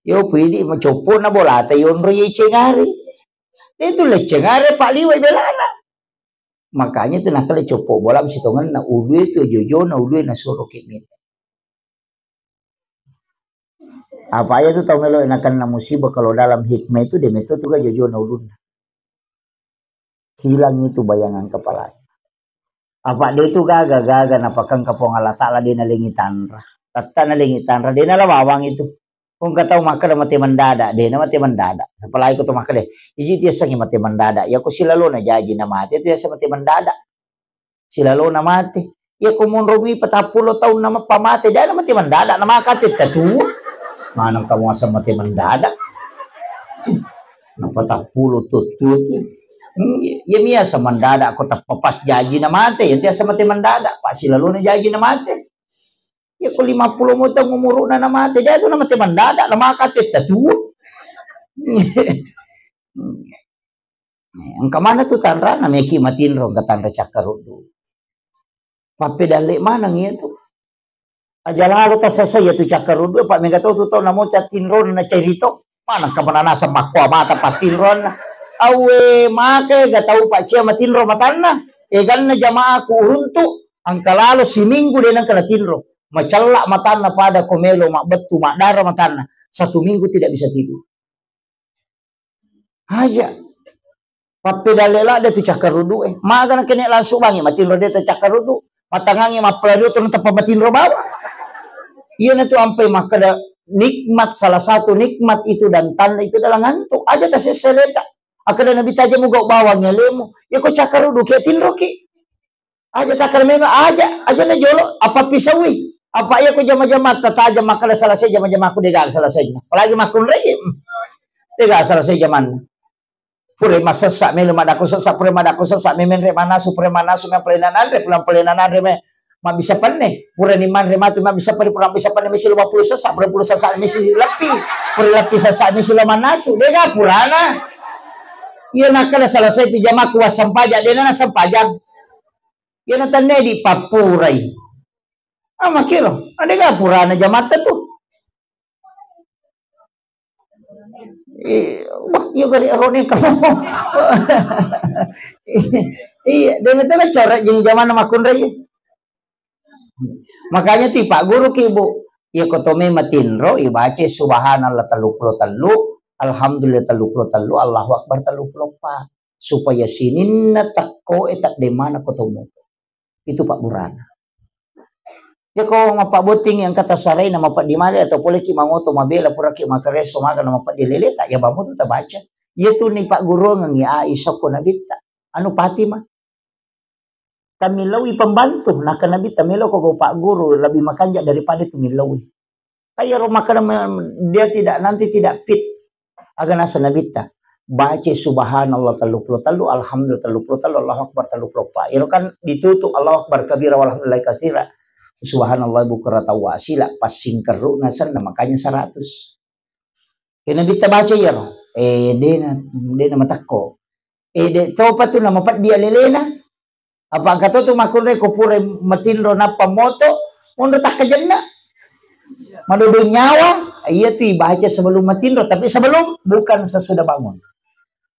Yo pidi macoppo na bolata yonro ye cengari. Itu le cengari pak liwai belana. Makanya tu nakala coppo bola mesti tongenna ulue tu jojona ulue na suro kimit. Apa aja tu tau melo nakenna musibah kalau dalam hikmah itu de metto tu ga jojona ulunna. Hilang itu bayangan kepalanya. Apa de itu gaga-gaga napakengka Puang Allah Ta'ala de nalengi tanra. Tatta nalengi tanra, de nala bawang itu. Engka tau makkeda mate mendadak, de na mate mendadak. Apalagi ko to makkeda, iji tiasangi mate mendadak. Ya ko silalona jaji na mate, tiasa mate mendadak. Silalona mate. Iya ko monromi patappulo taung na mappa mate, de na mate mendadak, na maka tetta tu. Maneng kamu asal mate mendadak. Na patappulo tuttu. Hmm, iya, iya miasa mendadak ko tappa pas jaji na mate, iya tiasa mate mendadak, pak silalona jaji na mate. Iya ko lima puluh mo taung umuruna na mate, de tu na mate mendadak, na maka tetta tu. Engka mana tu tanrana meki matinro, engka tanra cakkaruddu. Pappedalle maneng iya tu. Aja lalo tasasa iya tu cakkaruddu, apa mega tau tu tau namo tattinro na cerito. Mana engka mananasa makkoa mata pattinronna. Awe, maka ega tau pak cia matinro matanna. Eganna jamaaku uruntu, engka lalo siminggu de nengka natinro. Macella matanna pada ko melo mabbettu maddara matanna. Satu minggu tidak bisa tidur. Aja. Pappedalle ladde tu cakkaruddu e. Maga na kene langsung bangi matinro de tu cakkaruddu. Matangangi mappalari tu na teppa matinro bawa. Iya na tu ampai makkeda nikmat, salah satu nikmat itu dan tanda itu adalah ngantuk. Aja tasesseleta. Akkeda Nabi taja mugau bawang alemu. Iya ko cakkaruddu ke tinro ki. Aja takkeda memang aja, aja na jolo, apa pisaui. Apa iya ko jama-jama tatajang makkeda selesai jama-jamaku de gaga selesai. Apalagi makkunrai. De gaga selesai jamanna. Pura massessa melo madakko sessa, pura madakko sessa memenre manasu, pura manasu me pelayanan anre, pulang pelayanan anre me mabbissa penne. Pura ni manre matu mabbissa penne, pura mabbissa penne mesi lima puluh sessa, pura puluh sessa mesi leppi. Pura leppi sessa mesi lo manasu. De gaga purana. Iya nakkeda selesai pi jamaku wassempajang, de na nassempajang. Iya na tennedi pappurai. Ah, makkiro, adega purana jamatta tu. Eh, wah, iya gari arone kamu. Iya, dengan itu kan coret jeng zaman makkunrai. Makanya ti Pak Guru ki, Bu, iya ko tome matinro, ibaca subhanallah tellu puluh tellu, alhamdulillah tellu puluh tellu, Allahu Akbar tellu puluh empat. Supaya sininna tekko e tak demana ko tomo. Itu Pak Burana. Ya ko mappabbotting yang kata sarai na mapeddi male atau pole ki mangoto mabela pura ki makareso maga na mapeddi lele tak ya bamu tu tabaca. Iya tu ni Pak Guru ngengi Aisyah ko Nabitta. Anu Fatimah. Kami lawi pembantu, naka Nabitta melo ko go Pak Guru lebih makanja daripada tu milawi. Kaya ro makana me-, dia tidak, nanti tidak fit. Aga nasa Nabitta. Baca subhanallah tellu puluh tellu, alhamdulillah tellu puluh tellu, Allahu Akbar tellu puluh empat. Iro kan ditutup Allahu Akbar kabira walhamdulillah kasira. Subhanallah bukratan wa asila, pas singkerru nasenna makanya seratus. Kena Nabitta baca iyaro. Eh, dena, dena matakko. Eh, de topa tu nama peddi alelena. Apa engka to tu makkunrai ko pura matinro nappa moto, monro takkajenna. Madodo nyawa, iya tu ibaca sebelum matinro, tapi sebelum, bukan sesudah bangun.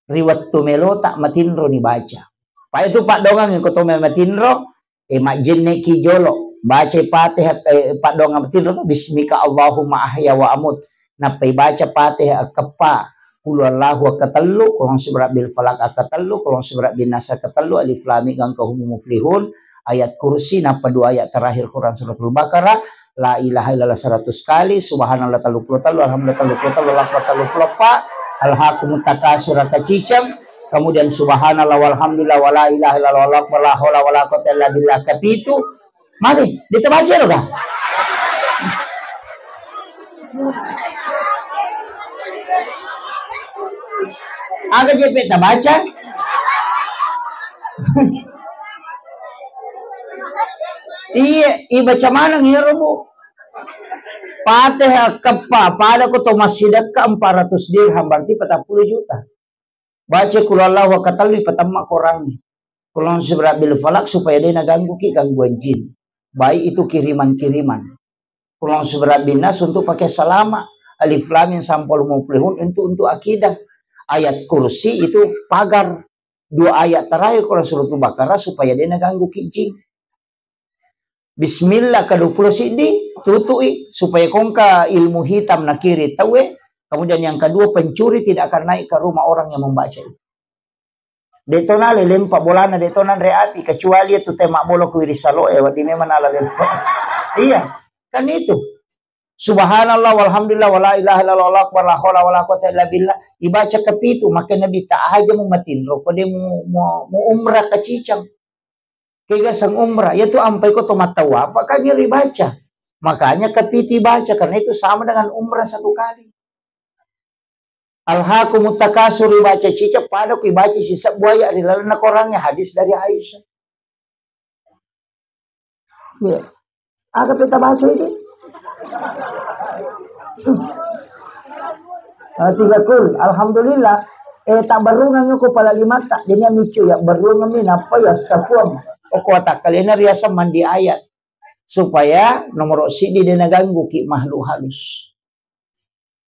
Ri wettu melota matinro ni baca. Pai tu paddongang ko to matinro, eh, majjenne ki jolo, baca Fatihah, eh, paddongang matinro tu, bismika Allahumma ahya wa amut. Nappai baca Fatihah akeppa, Qul huwallahu akatellu, Qul a'udzu birabbil falaq akatellu, Qul a'udzu birabbin nas akatellu, Alif Lam Mim Ghairil Muflihun, ayat kursi, nappa dua ayat terakhir Quran Suratul Baqarah, La ilaha illallah seratus kali, Subhanallah tellu puluh tellu, Alhamdulillah tellu puluh tellu, Allahu Akbar tellu puluh empat, Alhaakumut Takatsur kaciceng, kemudian Subhanallah walhamdulillah wala ilaha illallah wallahu akbar la haula wala quwwata illa billah kapitu, Mati, ditabaca lo kah? Aga jepe tabaca? Iya, ibaca maneng ya robo. Fatihah keppa, pada ko to massidekka empat ratus dirham, berarti empat puluh juta. Baca Qul huwallahu akatellu, patemma korangnge. Qul a'udzu birabbil falaq supaya de naganggu ki gangguan jin. Baik itu kiriman-kiriman. Qul a'udzu birabbin nas untuk pakai salama. Alif Lam Mim sampai Muflihun untuk, untuk akidah. Ayat kursi itu pagar. Dua ayat terakhir Quran Suratul Baqarah supaya de naganggu ki jin. Bismillah kedua puluh siddi, tutui supaya kongka ilmu hitam nakiri taue. Kemudian yang kedua, pencuri tidak akan naik ke rumah orang yang membaca itu. De to nale lempa bolana, de to nanre api, kecuali itu tema bolo ku wiri salo e, wadi memang nala lempa. Iya, kan itu. Subhanallah walhamdulillah wala ilaha illallah wallahu akbar la haula wala quwata illa billah. Ibaca kepitu, maka Nabi tak aja mu matinro, ko de mu, mu, mu umrah kacicang. Kegaseng umrah, ya tu ampai ko to mattawa, apa kan ribaca. Makanya kepiti baca, karena itu sama dengan umrah satu kali. Alhaakumut takasur, ibaca cicak pada ku ibaca sisebbu ayat ri lalenna korangnge, hadis dari Aisyah. Ya. Aga peta baca ini? Ah, tiga kul. Alhamdulillah. Eh, tak berungang ko pala limata. Jadi micu ya berungang mi napa ya sapuang. Oko atakkalena riasa mandi ayat. Supaya nomor sidi de naganggu ki makhluk halus.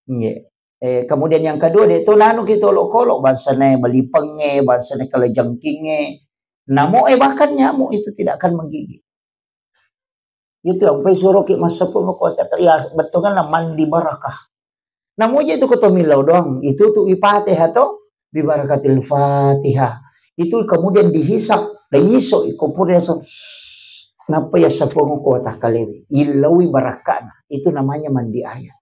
Nggih. Eh, kemudian yang kedua, de to nanu ki tolo-kolo, bangsane balipengnge, bangsane kalajengkingnge. Namo, eh, bahkan nyamuk itu tidak akan menggigit. Itu yang pai suruh ki massapu mako, ya, betulkan mandi barakah. Namo je itu ko to millau doang, itu tu ipatihah to, bi barakatil Fatihah. Itu kemudian dihisap, dihisap iko pura so. Napa ya sapu mako tak kalewi, ilawi barakana. Itu namanya mandi ayat.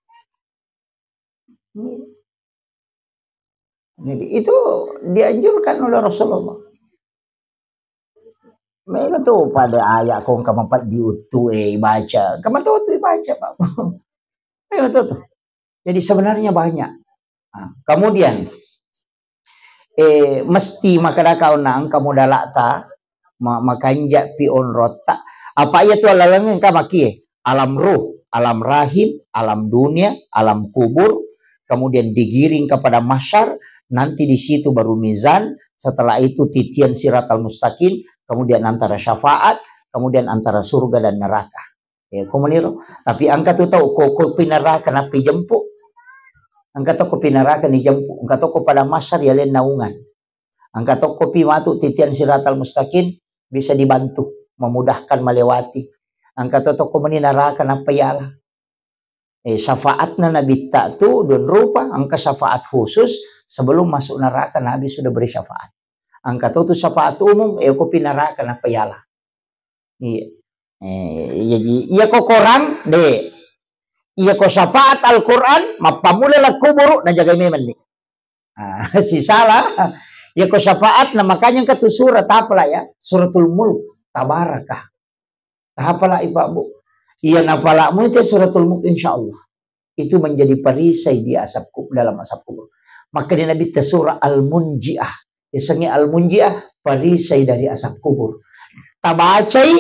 Jadi itu dianjurkan oleh Rasulullah. Mega tu pada ayat kong kama pat diutu, eh, baca. Kama tu tu baca, Pak. Ayo tu tu. Jadi sebenarnya banyak. Nah, kemudian, eh, mesti makadaka onnang kamu dalakta, ma-, makanja pi onrotta. Apa iya tu alaleng engka makie? Alam ruh, alam rahim, alam dunia, alam kubur, kemudian digiring kepada mahsyar, nanti di situ baru mizan, setelah itu titian siratal mustaqim, kemudian antara syafaat, kemudian antara surga dan neraka. Ya, komuniro. Tapi angka tu tau, ko, ko pinaraka napi jemput. Engka tokko pi naraka ni jempu, engka tokko pada masar ya len naungan. Engka tokko pi matu titian siratal mustaqim bisa dibantu, memudahkan melewati. Engka to tokko meni naraka nappa yala. Eh, syafaatna Nabitta tu don rupa, engka syafaat khusus sebelum masuk neraka Nabi sudah beri syafaat. Engka to tu syafaat umum, eh, ko pi naraka nappa yala. Iya. Eh, jadi, iya ko Quran, de. Iya ko syafaat Al-Quran, mappamula la kuburu, najagai memang ni. Ah, sisala. Iya ko syafaat, nah makanya engka tu surah tapala ya, Suratul Mulk, Tabarakah. Tapala ipa bu. Iya napala mu itu Suratul Mulk, insya Allah. Itu menjadi perisai di asap kubur, dalam asap kubur. Maka di Nabi surah Al-Munjiah. Yasengnge Al-Munjiah, perisai dari asap kubur. Tabacai,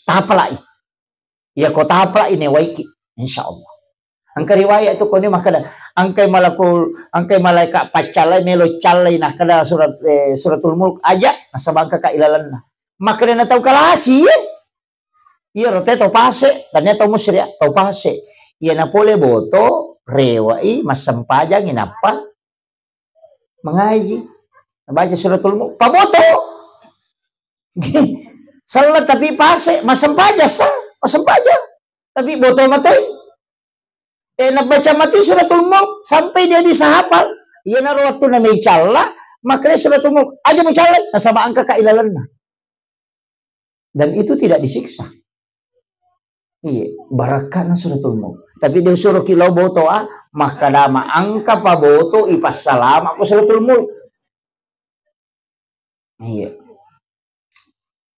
tapalai. Iya ko tapalai newaiki, insya Allah. Engka riwayat tu koni makkeda, engkai malakul, engkai malaikat paccallai melo callai nakkeda surat, eh, Suratul Mulk aja, nasaba engka ka ilalenna. Makkeda na tau kalasi, eh. Iya rote tau pase, tania tau musri, tau pase. Iya na pole boto, rewai, massempajangi nappa mengaji. Baca Suratul Mulk, paboto. Salat tapi pase, massempaja sa, massempaja. Tapi boto matei. Eh, nabaca mati Suratul Mulk sampai dia bisa hafal. Iya naro waktu na mei calla, makanya Suratul Mulk aja mucalla, nasaba engka ka ilalenna. Dan itu tidak disiksa. Iya, barakkana Suratul Mulk. Tapi dia suruh ki lao boto, ah, makkadama engka pa boto ipassalama ko Suratul Mulk. Iya.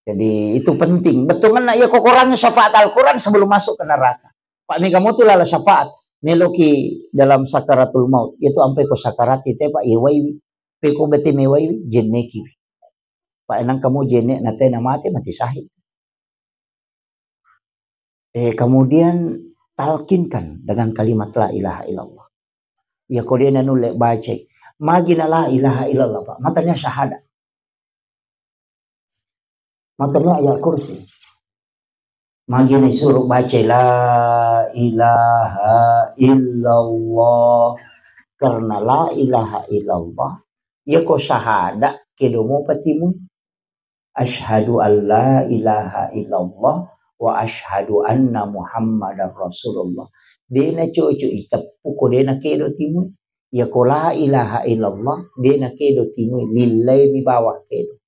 Jadi itu penting. Bettuanna iya ko Quran syafaat Al-Quran sebelum masuk ke neraka. Pak mega motu lala syafaat. Meloki dalam sakaratul maut. Itu ampe ko sakarat itu Pak iwaiwi. Peko bete mewaiwi, jenneki. Pak enang kamu jenek nate na mate, mati syahid. Eh, kemudian talkinkan dengan kalimat la ilaha illallah. Ya ko dia nulle bacai. Magi na la ilaha illallah, Pak. Matanya syahadat. Matanya ayat kursi. Magi na suruh baca la ilaha illallah. Karena la ilaha illallah, iya ko syahadat, kedo mopa timu. Asyhadu an la ilaha illallah wa asyhadu anna Muhammadar Rasulullah. Dena cocok iteppu ko dena kedo timu. Iya ko la ilaha illallah, dena kedo timu. Lillai mi bawah kedo.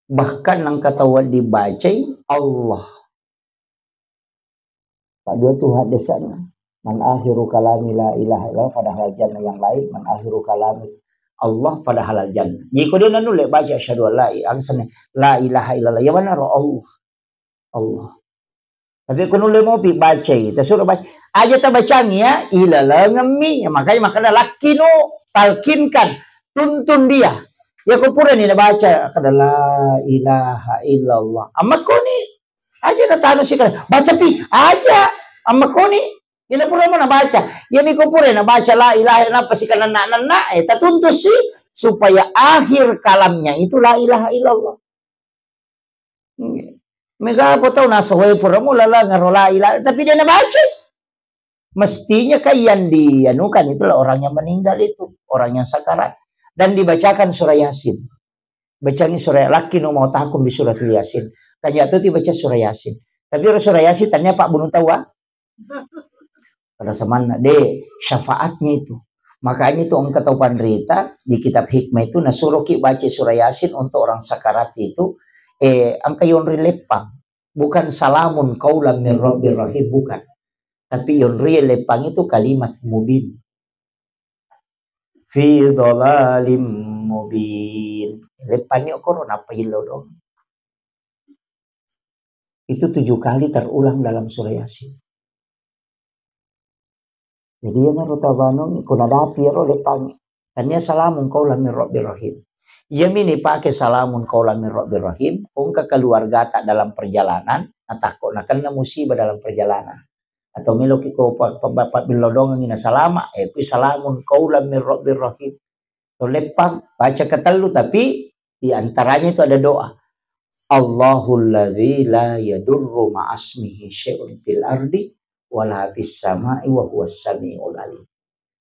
Bahkan engka tau wedding bacai Allah. Pak dua tu hadisnya. Man akhiru kalami la ilaha illallah fadahalal jannah, yang lain man akhiru kalami Allah fadahalal jannah. Jadi ko dia nulle baca asyhadu an la ilaha, la ilaha illallah. Ya mana roh Allah. Allah. Tapi ko nulle mopi bacai, tasuruh baca. Aja tabacangi ya, ilalengemmi. Ya, makanya makanya lakkinu, talkinkan, tuntun dia. Ya ko purani nabaca, kada la ilaha illallah. Amma koni, aja natanu sikala. Baca pi, aja. Amma koni, ina pura mo nabaca. Ya mi ko pura nabaca la ilaha illallah, pasti kana nak-nak, eh, tatuntun si, supaya akhir kalamnya itu la ilaha illallah. Mega apa tau nasawai pura mula la ngaro la ilaha, tapi dia nabaca. Mestinya kan yang dianukan itulah orang yang meninggal itu, orang yang sakarat. Dan dibacakan surah Yasin. Bacangi surah, lakkinu mautakum bi suratil Yasin. Kan ya tu dibaca surah Yasin. Tapi surah Yasin tanya Pak bunuh tahu ah. Pada samanna, de, syafaatnya itu. Makanya itu engka tau panrita di kitab hikmah itu nasuruh ki baca surah Yasin untuk orang sakarat itu, eh, engka yonri leppang. Bukan salamun qaulan min rabbir rahim, bukan. Tapi yonri leppang itu kalimat mubin. Fi dhalalim mubin. Leppang ni okoro napa illo dong. Itu tujuh kali terulang dalam surah Yasin. Jadi, iyanaro tabanung, ko nadapi ero leppangi. Tania salamun qaulan min rabbir rahim. Iya mini pake salamun qaulan min rabbir rahim, ko engka keluargata dalam perjalanan, natakko nakenna musibah dalam perjalanan. Atau meloki ko pa-, pa-, pa-, pabillodongengi nasalama, eh, kui salamun qaulan min rabbir rahim. To leppang, baca ketellu, tapi di antaranya itu ada doa. Allahul ladzi la yadurru ma'asmihi syai'un fil ardi wala fis sama'i wa huwas sami'ul alim.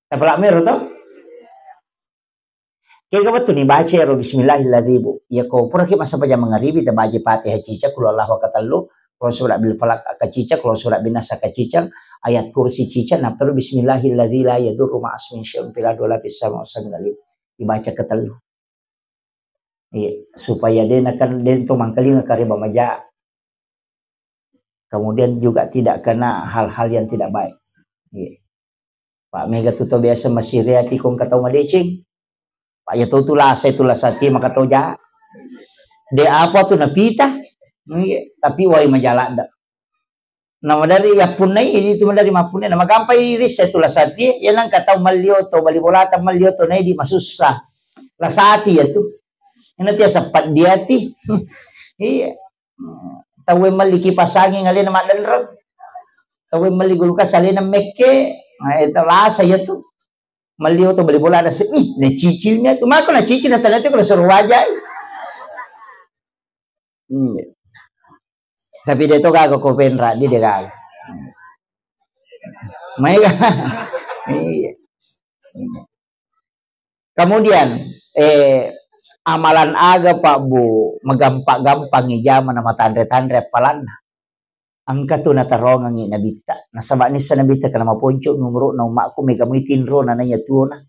Tapalak mero to? Kega wettu ni baca ero bismillahilladzi bu. Iya ko pura ki massempajang mangaribi ta baca Fatihah ciceng, qul huwallahu katellu, qul surah bil falaq ka ciceng, qul surah bin nas ka ciceng, ayat kursi ciceng, nappa ero bismillahilladzi la yadurru ma'asmihi syai'un fil ardi wala fis sama'i wa huwas sami'ul alim. Dibaca ketellu. Iya, supaya de' nakan de' to mangkalinga kareba maja. Kemudian juga tidak kena hal-hal yang tidak baik. Iya. Pak mega tu to biasa masih reati kong katau madeceng. Pak ya to tu lasa itu lasa ti maka to ja. De' apa tu napita. Iya, tapi wai majalada. Na madari yappunnai itu madari mappunnai na magampai rissa itu lasa ti. Ya nang katau mallio to bali bolata mallio to nai di masussa. Lasati ya tu. Ina tia seppat diati. Iya. Tauwe melli kipas angin alena maddenreng. Tauwe melli gulukas alena mekke. Nah, itu lasa ya tu. Melli oto bali bola ada se-, ih, na cicil mi tu. Mako na cicil na tanah tu kalau suruh wajai. Hmm. Tapi de' to gaga ko penra, de' de' gaga. Mai ga? Iya. Kemudian, eh, amalan aga, Pak, Bu, magampa-gampangi jama na matanre-tanre appalanna? Engka tu natarongengi Nabitta. Nasaba nissa Nabitta kana maponco umuru'na ummakku, mega mui tinrona naiya tuona.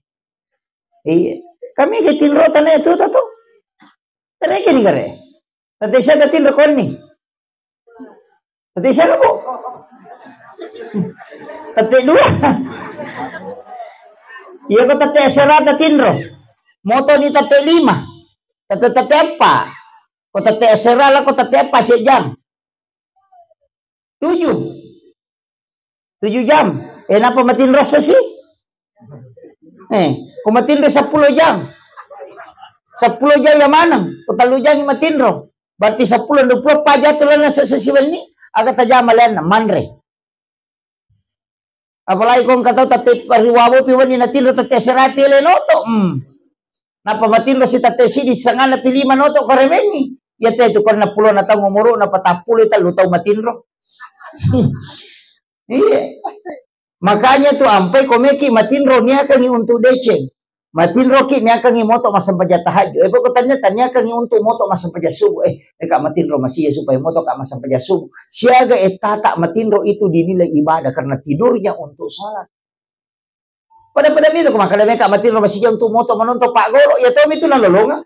Iya. Kami ga tinrota naiya tuota tu. Teneke ni gare. Tette siaga tinro konni? Tette siaga, Bu? Tette dua. Iya, ko tette asera ta tinro. Moto ni tette lima. Tette, tette eppa. Ko tette asera la ko tette eppa sejam. Tujuh. Tujuh jam. Eh, napa matinro sesi? Eh, ko matinro seppulo jam. Seppulo jam ya maneng. Ko tellu jam matinro. Berarti seppulo, dua puluh empat jam tu lana sesi wenni. Aga tajama lenna manre. Apalagi ko engka tau tette riwawo pi wenni natinro tette asera pi ele noto. Hmm. Napa matinro si tette sidi sanganna pi lima noto ko remengi. Iya te tu konna pulona tau umuru na patappulo tellu tau matinro. Iya. Makanya tu ampai ko meki matinro niakangi untuk deceng. Matinroki niakangi moto massempajang tahajud. Eh, pokok tania taniakangi untuk moto massempajang subuh. Eh, deka matinro masih supaya moto ka massempajang subuh. Siaga eh tata matinro itu dinilai ibadah karena tidurnya untuk sholat. Pada-pada milo ko makkeda meka matinro masija untuk moto manonton paggolo, iya tomi tu nalolonga.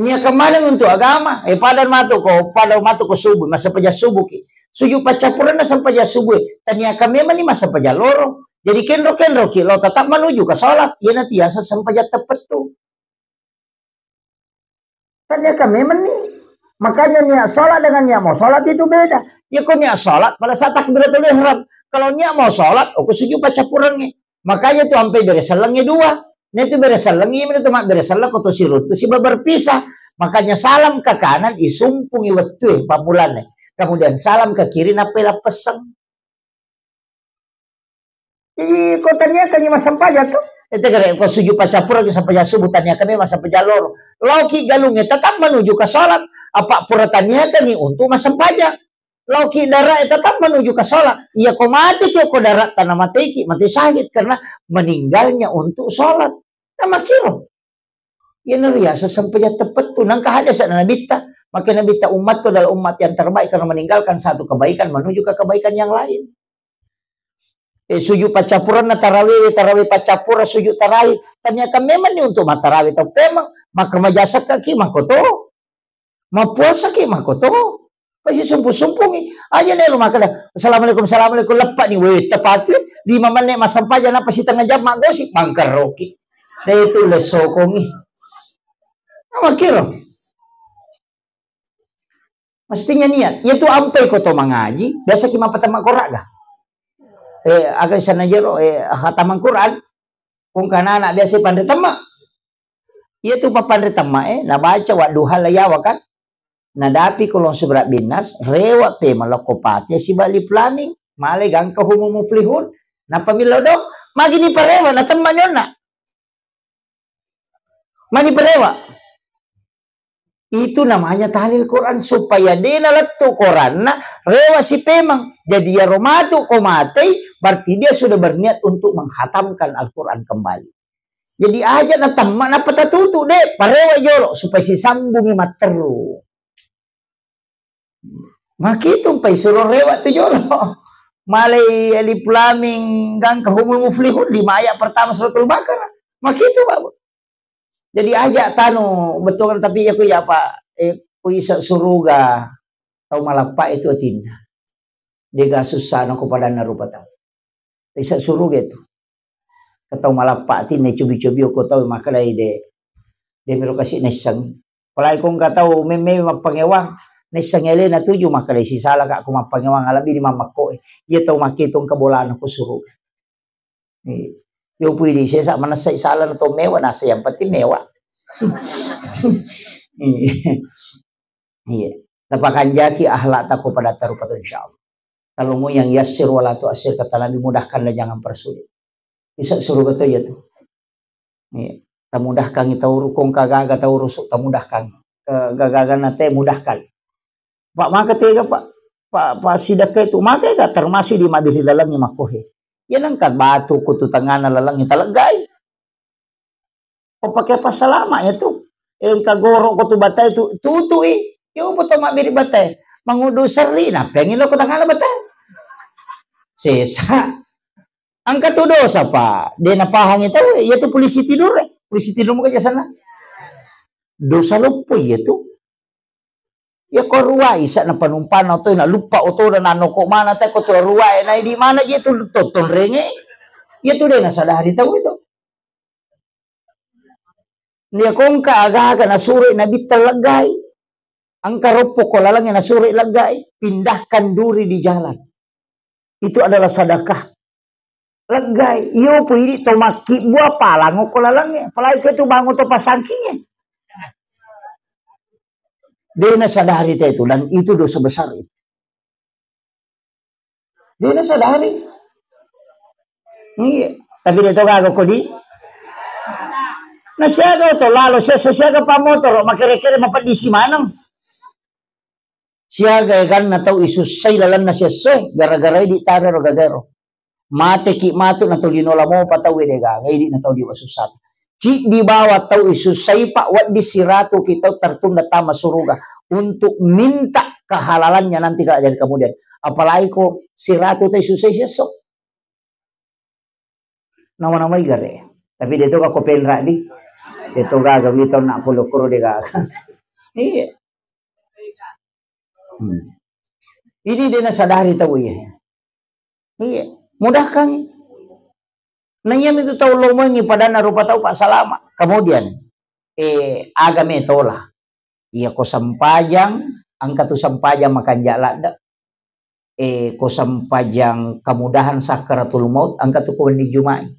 Niaka maneng untuk agama, eh, pada matu ko, pada matu ko subuh, massempajang subuh ki. Sujud paccappurenna sempajang subuh, taniaka memang ni massempajang loro. Jadi kenro-kenro ki lo tetap menuju ke sholat, iya natiasa sempajang teppettu. Kan niaka memang ni. Makanya niat sholat dengan niat mau sholat itu beda. Ya ko niat sholat pada saat takbiratul ihram. Kalau niat mau sholat, oke sujud paccappurengnge. Makanya tu ampe bere sellengnge dua. Nah itu bere sellengnge, ini tu mak bere selleng, ko to siruntu siba berpisah. Makanya salam ke kanan, isumpungi wettu, eh, pammulane. Kemudian salam ke kiri, nappai lappesseng. Jadi, ko taniakangi massempajang tu. Ete kare, ko sujud paccappurengngi sempajang subuh, taniakangi massempajang loro. Laoki galungnge tetap menuju ke sholat. Apa pura taniakangi untuk massempajang. Laoki darae tetap menuju ke sholat. Iya ko mate ki ko dara tana mateki, mate syahid karena meninggalnya untuk sholat. Nah, makiro. Iyana riaseng sempajang teppettu. Nangka hadis na Nabitta, maka Nabitta, "Umatku adalah umat yang terbaik karena meninggalkan satu kebaikan menuju ke kebaikan yang lain." Eh, sujud paccappurenna tarawewe, tarawe paccappureng, sujud tarawe. Taniaka memang ni untuk mattarawe tau pemeng, maka majasekka ki makoto. Mappuasaki makoto. Pasi sumpu-sumpungi. Aja nelo makkeda, "Assalamualaikum, assalamualaikum," leppani, weh, tepati, lima menit massempajang, napa setengah jam maggosi, bangkerroki. Deh, itu lesokongi. Makkiro. Mestinya niat. Iya tu ampai ko to mangaji, biasa ki mappatemma Qur'an ga? Eh, aga sana jero, eh, khatamang Qur'an. Kong kana anak biasa panre temma. Iya tu pappanre temma, eh, nabaca wadduha la yawa kan. Nadapi kolong seberat binas, rewa pe malokko pate siba alif lam mim. Male gangka humul muflihun. Napa millau do? Magi ni parewa, na temma nyonna. Magi parewa. Itu namanya tahlil Quran, supaya de' nalettu Quranna, rewa sipemeng. Jadi, iyaro matu ko matei, berarti dia sudah berniat untuk menghatamkan Al-Quran kembali. Jadi, aja natemma, nappa tatutu, de', parewa jolo, supaya sisambungi matteru. Makitu mpai suro rewa tu jolo. Malai alif lam mim gangka humul muflihun, lima ayat pertama suratul Baqarah. Makitu, Pak. Jadi aja tanu betul, tapi ya ku ya, Pak, eh, ku isa suruga tau malappa itu atinna. Dega susah no ko padanna rupa tau. Isa suruga itu. Ke tau malappa atinna cobi-cobi ko tau makkedai de, de miro kasi naisseng. Apalagi ko engka tau memme mappangewang, naisseng elena tuju makkedai sisala ka ko mappangewang, alabbi di mamakko. Iya tau makke tu engka bolana ko suruga. Iya. Yo pui di sesa manessai sala na to mewa, nasa yang penting mewa. Iya. Iya. Tapakanjaki akhlak ta ko pada tarupa tu, insyaallah. Kalau mau yang yassir wala tu'assir, kata Nabi, mudahkan dan jangan persulit. Isa suruga to iya tu. Iya. Tamudahkan tau rukung kagaga tau rusuk, tamudahkan. Kagaga na te mudahkan. Pak, maka tega, Pak? Pak, Pak, sidakka itu, maka ka termasuk di mabiri lalangngi makkohe. Ya nengka batu kutu tengana lalangngi taleggai. Ko pake passalama ya tu. Engka goro ko tu batai tu, tutui. Yo poto mabiri batai. Mangudu serri, na pengi lo ko tengana batai. Sesa. Engka tu dosa, Pak. De napahangi tau, iya tu polisi tidur, eh. Polisi tidur muka jasana. Dosa loppo iya tu. Ya ko ruai sa na panumpang oto na lupa oto na nano ko mana ta ko tu ruai na di mana je tu tonton renge. Iya tu de nasadari tau itu. Nia kongka aga-aga nasuro Nabitta leggai. Engka roppo ko lalangnge nasuro leggai, pindahkan duri di jalan. Itu adalah sedekah. Leggai, iyo pu idi to makkibbua palango ko lalangnge, apalagi ko itu bangun to pasangkingnge. De nasadari te itu, dan itu dosa besar itu. De nasadari. Iya. Tapi de to gaga ko di. Na siaga to lalo, sia-, siaga pa motoro, makere-kere mapeddisi maneng. Siaga eganna tau isussai lalenna siessoe, gara-gara idi tarero gagaero. Mateki matu na tolino lamo pa tau de gaga, idi na tau di wasussata. Ciddi bawa tau isussai, Pak, wedding siratu ki tau tertunda tama suruga untuk minta kehalalannya nanti kelak dari kemudian. Apalagi ko siratu tau isussai siesso. Nama-namai gare. Tapi de to ga ko penra di. De to gaga mito na polo koro de gaga. Iya. Hmm. Ini de nasadari tau iya. Iya, mudahkan. Nah, iya mitu tau lomongi padanna rupa tau, Pak, salama. Kemudian, eh, agame tola. Iya ko sempajang, engka tu sempajang makanja ladde. Eh, ko sempajang kemudahan sakaratul maut, engka tu ko wenni Juma'i.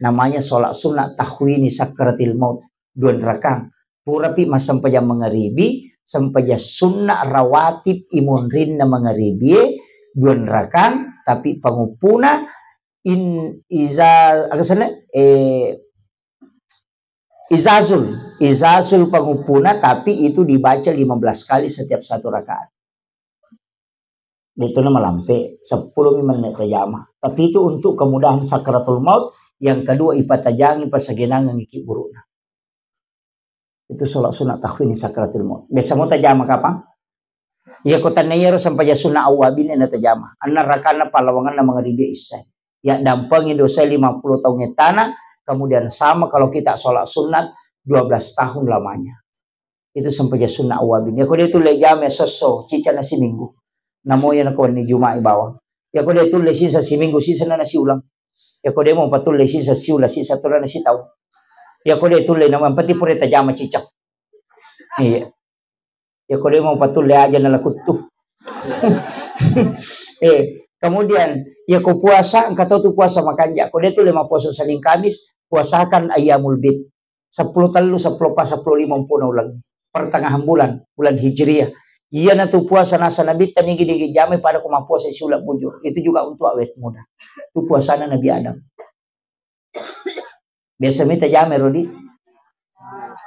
Namanya sholat sunnah tahwini sakaratil maut, dua rakang. Purapi massempajang mangaribi, sempajang sunnah rawatib imonrinna mangaribi, dua rakang, tapi panguppuna in iza, aga senna? Eh, izazul, izazul panguppuna, tapi itu dibaca lima belas kali setiap satu rakaat. Itu na malampe, seppulo mi menne tajama. Tapi itu untuk kemudahan sakaratul maut, yang kedua ipatajangi pasagenangan iki burukna. Itu sholat sunat tahwini sakaratul maut. Biasa mau tajama kapang? Iya ko tanna iyaro sempajang sunat awwabin na tajama. Anna rakana pallawanganna mangaribi isya. Ya dampengi dosa lima puluh tahun etana, kemudian sama kalau kita sholat sunat dua belas tahun lamanya. Itu sempajang sunnah awwabin. Yako de tulle jama sosso, cicana siminggu. Namo iya nako wenni Juma'i bawang. Yako de tulle sisa siminggu, sisa nana siulang. Yako de mo patulle sisa siulang, sisa tolana sitau. Yako de tulle nama pati pura tajama cicak. Iya. Yako de mo patulle aja nalakuttu. Eh, kemudian yako puasa, engka tau tu puasa makanja. Ko de tulle mappuasa Senin Kamis, puasakan ayyamul bid. Seppulo tellu, seppulo pa, seppulo lima umpuna uleng. Pertengahan bulan, bulan Hijriah. Iyana tu puasa nasa Nabitta nigi-nigi jamai pada ko mappuasa siuleng bujur. Itu juga untuk awet muda. Tu puasana Nabi Adam. Biasa mita jamai rodi.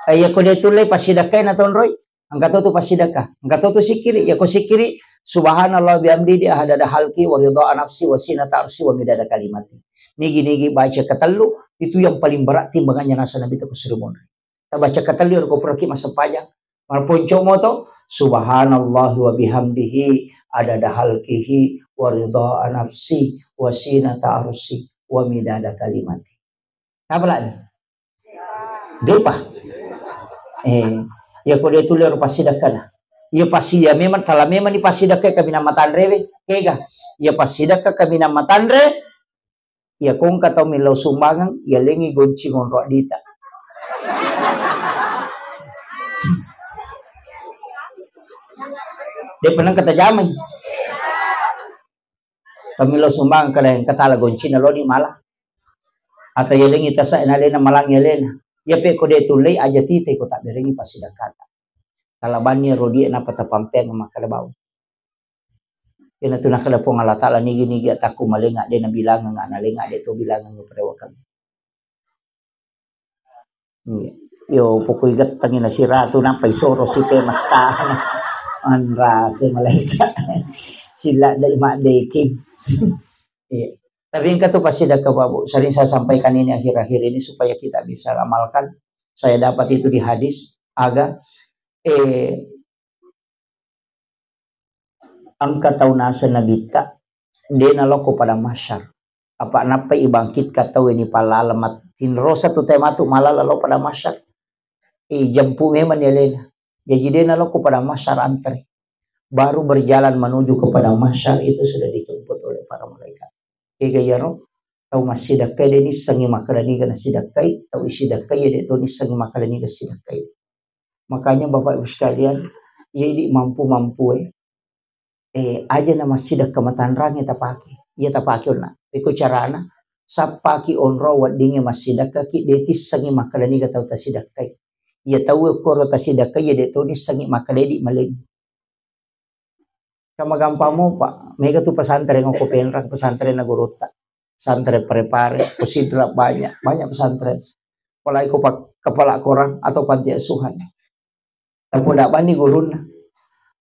Eh, iya ko de tulle passidakkai na tonroi. Engka to tu passidekka, engka to tu sikkiri. Iya ko sikkiri, subhanallah bihamdi, adada halki, wa ridha nafsi, wa sinata arsi, wa midada kalimati. Nigi-nigi baca ketellu, itu yang paling berat timbangannya nasa Nabi ta ko suri monri. Tabaca ketellu ro ko puraki massempajang. Marponco moto, subhanallah wa bihamdihi, adada halkihi, wa ridha nafsi, wa sinata arsi, wa midada kalimati. Apa lagi? Depa. Eh, ya ko de tulle ro passidekkana. Ya pasti ya memang, tala memang ni passidekka kaminang matanre we. Kega. Ya passidekka kaminang matanre. Ya kongka tau millau sumbangeng, ya lengi gonci ngonro dita. De penang kata jamai. Tau millau sumbangeng kada yang ketala goncina lodi malah. Atau ya lengi tasa na lena malang ya lena. Ya pe ko de tulle aja tite ko tak berengi passidekkata. Talabanni ro die napa tapampeng makkada bau. Iyana tu nakkeda Puang Allah Taala, nigi-nigi atakku malenga de nabilangeng, ana lenga de to bilangeng perewakeng. Iya. Yo pokoi gettengi nasiratu nampa isoro sipe mattana. Anrase malaikat. Sila dai maddeking. Iya. Tapi engka tu passidekka, Pak, Bu. Sering saya sampaikan ini akhir-akhir ini supaya kita bisa amalkan. Saya dapat itu di hadis, aga, eh, engka tau naseng Nabitta, de nalokko padang mahsyar. Apa nappa ibangkitka tau ini palala mat-, tinrosa tu tau matu malala lo padang mahsyar. Ijempu memang ni alena. Jaji de nalokko padang mahsyar, antri. Baru berjalan menuju ke padang mahsyar itu sudah dijemput oleh para malaikat. Kega iyaro, tau massidekkai de nissengi makkeda niga nassidekkai, tau isidekkai de to nissengi makkeda niga sidekkai. Makanya Bapak Ibu sekalian, iya idi mampu-mampu e, eh, aja na massidekka matanrange tapake. Iya tapake onna. Iko carana, sappaki onro weddingnge massidekkaki, de tissengi makkeda niga tau tasidekkai. Iya tau koro tasidekkai, iya de to nissengi makkeda idi maleng. Kama gampang mopa, mega tu pesantren ko Penrang, pesantren na gurutta. Pesantren Parepare, ko Sidrap banyak, banyak pesantren. Apalagi ko pak-, kepala korang atau panti asuhan. Tapi udah bani gurunna.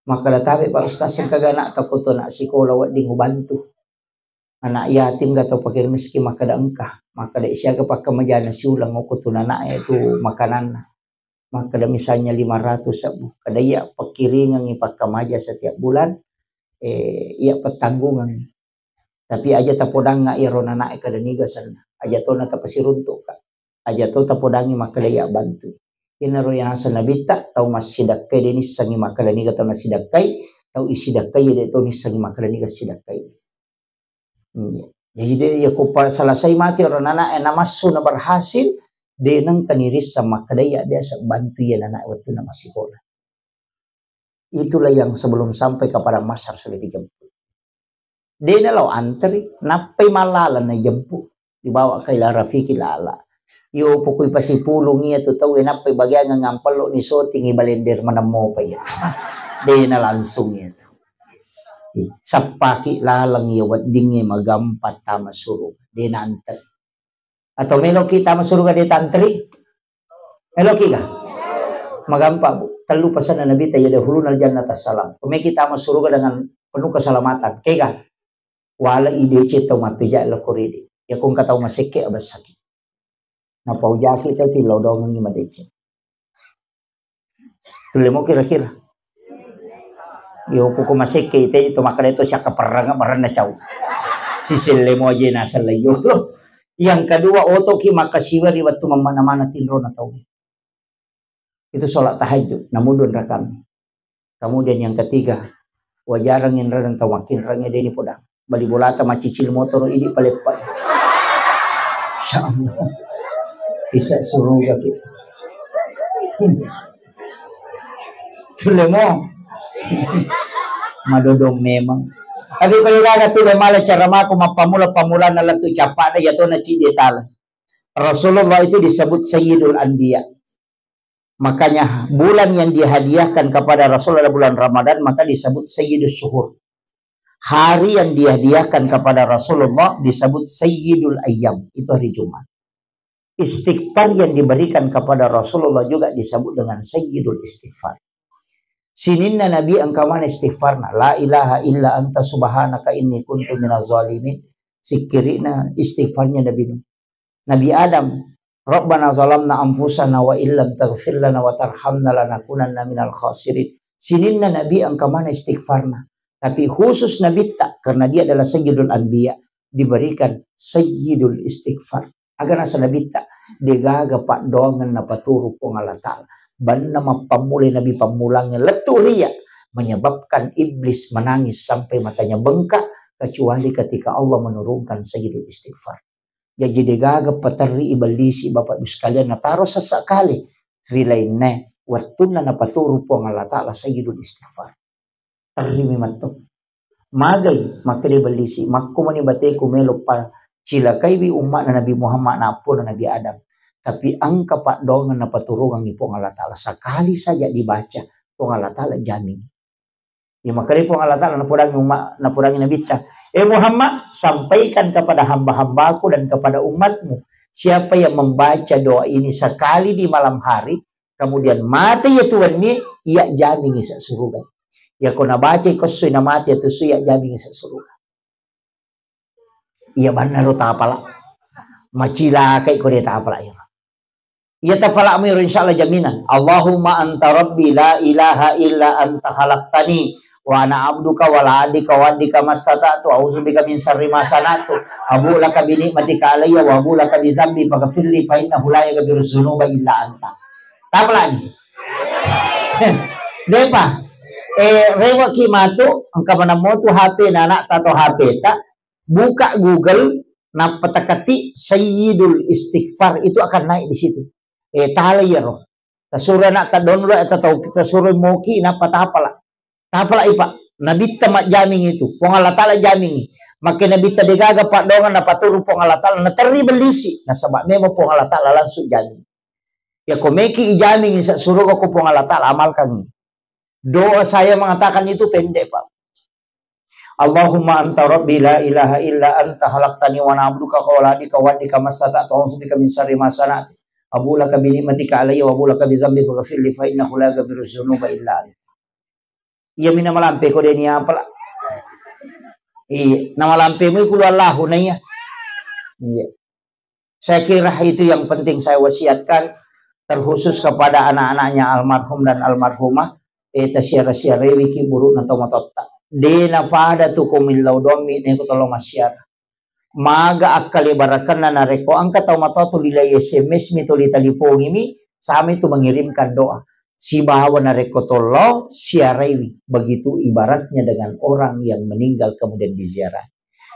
Maka datang Pak Ustaz, engka gana tak foto nak sekolah wedding ubantu. Anak yatim ga tau fakir miskin, makkeda engka. Makkeda siaga pakkamajana siuleng okko tu nana e tu makananna. Makkeda misalnya lima ratus sebbu. Kada iya pakkiringengi pakkamaja setiap bulan, eh, iya petanggungengi. Tapi aja tapodangnga iyaro nana e kada niga senna. Aja tona tapasiruntukka. Aja to tapodangngi makkeda iya bantu. Inaro yang asa nabitta, tau massidakkai de nissengi makkeda niga tau nasidakkai, tau isidakkai de to nissengi makkeda niga sidakkai. Iya. Jadi de, ya, ko pa-, selesai mati orang anak, eh, namassu na berhasil, de nengka nirisseng makkeda iya biasa bantu iya anak waktu na masikola. Itulah yang sebelum sampai ke padang mahsyar sudah dijemput. De nalo antri, nappai malala na jemput, dibawa ke ila rafiqil a'la. Yo pokoi pasipulung iya tu tau, nappai bagiangan ngampello ni soting i balender manemmo pa iya. De na langsung iya tu. Sappaki laleng iya weddingnge magampa tama suruga. De na antri. Atau meloki tama suruga de tantri? Meloki ga? Magampa, Bu. Tellu pesanna Nabi ta, yadkhulunal jannata salam. Ko meki tama suruga dengan penuh keselamatan. Kega? Wala idece tau mappeja lo koridi. Ya ko engka tau masekke abessaki. Napaujaki tau tilodongengi madece. Tulle mo kira-kira. Yo, puku masekke ite itu makkeda itu siakka perrang, perrang na cau. Siselle mo aja naselle yo. Yang kedua, otoki makkasiwa ri wettu mammana-mana tinro na tau. Itu sholat tahajud, namu dua rakaat. Kemudian yang ketiga, wajarang inrang tau makkinrang deni podang. Bali bolata macicil motoro idi paleppa. Insya Allah. Bisa suruga ki. Hmm. Tulle mo. Madodong memang. Tapi kalau ada tulle male cara mako mappamula-pamulana lettu cappa de, ya tona cidi tala. Rasulullah itu disebut Sayyidul Anbiya. Makanya bulan yang dihadiahkan kepada Rasulullah bulan Ramadan maka disebut Sayyidus Syuhur. Hari yang dihadiahkan kepada Rasulullah disebut Sayyidul Ayyam, itu hari Jumat. Istighfar yang diberikan kepada Rasulullah juga disebut dengan Sayyidul Istighfar. Sininna Nabi engka mana istighfarna, "La ilaha illa anta subhanaka inni kuntu minaz zalimin." Sikkiri'na istighfarnya Nabi Nuh. Nabi Adam, "Rabbana zalamna anfusana wa illam taghfir lana wa tarhamna lanakunanna minal khasirin." Sininna Nabi engka mana istighfarna. Tapi khusus Nabitta, karena dia adalah Sayyidul Anbiya, diberikan Sayyidul Istighfar. Aga nasa Nabitta, degaga paddoangeng napaturu Puang Allah Ta'ala. Banna mappammulai Nabi pammulangnge lettu ria, menyebabkan iblis menangis sampai matanya bengkak, kecuali ketika Allah menurunkan Sayyidul Istighfar. Jaji degaga paterri ibellisi, Bapak Ibu sekalian, nataro sessa kale ri lainna wettunna napaturu Puang Allah Ta'ala Sayyidul Istighfar. Terrimi matto. Magai, makkeda ibellisi, makko mani bateku melo pa cilakaiwi umma'na Nabi Muhammad, nappona Nabi Adam. Tapi engka paddoangeng napaturungangi Puang Allah Ta'ala. Sekali saja dibaca, Puang Allah Ta'ala jamin. Ya, makanya Puang Allah Ta'ala napodangi umat, napodangi Nabitta, "Eh Muhammad, sampaikan kepada hamba-hambaku dan kepada umatmu, siapa yang membaca doa ini sekali di malam hari, kemudian mate iya tuanni, iya jamingi sa suruga." Ya, ko nabaca iko sui na mate iya tu sui, iya jamingi sa suruga. Iya banna ro tapala. Macilakai ko de tapala iya. Iya tapala mu ro, insya Allah jaminan. "Allahumma anta rabbi la ilaha illa anta khalaqtani wa ana abduka wa la adika wa adika mastata'tu, a'udzubika min syarri ma sana'tu, abu laka bi ni'matika alayya wa abu laka bi dzambi faghfirli fa innahu la yaghfiru dzunuba illa anta." Tapalani. Depa. Eh, rewaki matu, engka manammo tu H P na anak tato H P ta, buka Google, nappa takati Sayyidul Istighfar, itu akan naik di situ. Eh, tala iyaro. Tasuro anak ta download atau tau tasuro moki, nappa tapala. Tapala ipa. Nabitta majjaming itu. Puang Allah Ta'ala jamingi. Makke Nabitta degaga paddoangeng napaturu Puang Allah Ta'ala, naterri bellisi. Nasaba memang Puang Allah Ta'ala langsung jamingi. Ya ko meki ijamingi sa suruga ko Puang Allah Ta'ala, amalkangi. Doa saya mengatakan itu pendek, Pak. "Allahumma anta rabbi la ilaha illa anta khalaqtani wa ana abduka wa la adika wa adika mastata'tu, a'udzubika min syarri ma sana'tu, abu laka bi ni'matika alayya wa abu laka bi dzambi faghfirli fa innahu la yaghfiru dzunuba illa anta." Iya mina malampe ko deni apala. Iya, nama lampe mu kulu Allahu na iya. Iya. Saya kira itu yang penting saya wasiatkan, terkhusus kepada anak-anaknya almarhum dan almarhumah, eh, tasiara-siarewi ki burukna tomatoatta. Dena pada tu ko millau dommi ne ko tollo massiara. Maga akkalebarakenna narekko engka tau matoa tuli lai S M S mi, tuli talipongi mi, sami tu mengirimkan doa. Sibawa narekko tollo siaraiwi, begitu ibaratnya dengan orang yang meninggal kemudian diziarahi.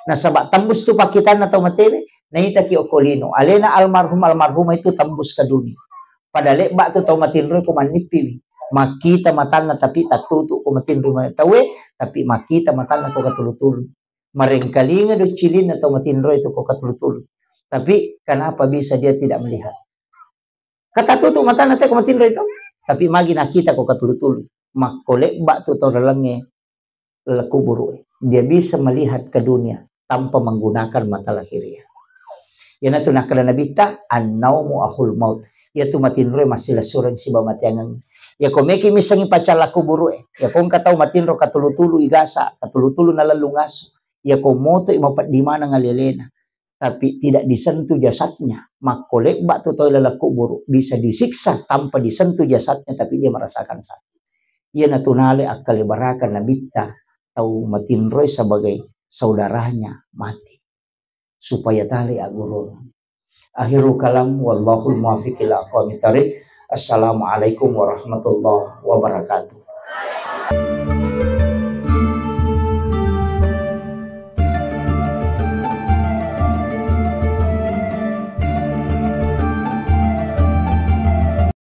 Nasaba tembus tu pakkitanna tau matewe, naitaki okko lino. Alena almarhum, almarhumah itu tembus ke dunia. Pada lebba tu tau matinro ko mannippiwi. Makkita matanna tapi tattutu ko matinro ma-, tauwe, tapi makkita matanna ko katulu-tulu. Marengkalinga do cilinna tau matinro itu ko katulu-tulu. Tapi kenapa bisa dia tidak melihat? Katatutu matanna te ko matinro itu. Tapi magi nakkita ko katulu-tulu. Makko lebba tu tau lalengnge le kuburu. Dia bisa melihat ke dunia tanpa menggunakan mata lahiriah. Iyanatu nakkeda Nabitta, "An-naumu akhul maut." Iyatu matinroe massilessureng sibawa mateangeng. Iyako meki missengi paccalla kuburu'e. Iyako engka tau matinro katulu-tulu igasa, katulu-tulu nalellung asu. Iyako moto'i mapeddi maneng alelena. Tapi tidak disentuh jasadnya. Makko lebba tu tau laleng kuburu, bisa disiksa tanpa disentuh jasadnya, tapi dia merasakan sakit. Iyanatu nale akkalebarakeng Nabitta tau matinroe sebagai saudaranya mati. Supaya tale aggurung. Akhirul kalam, wallahul muwaffiq ila aqwamit thariq. Assalamualaikum warahmatullahi wabarakatuh.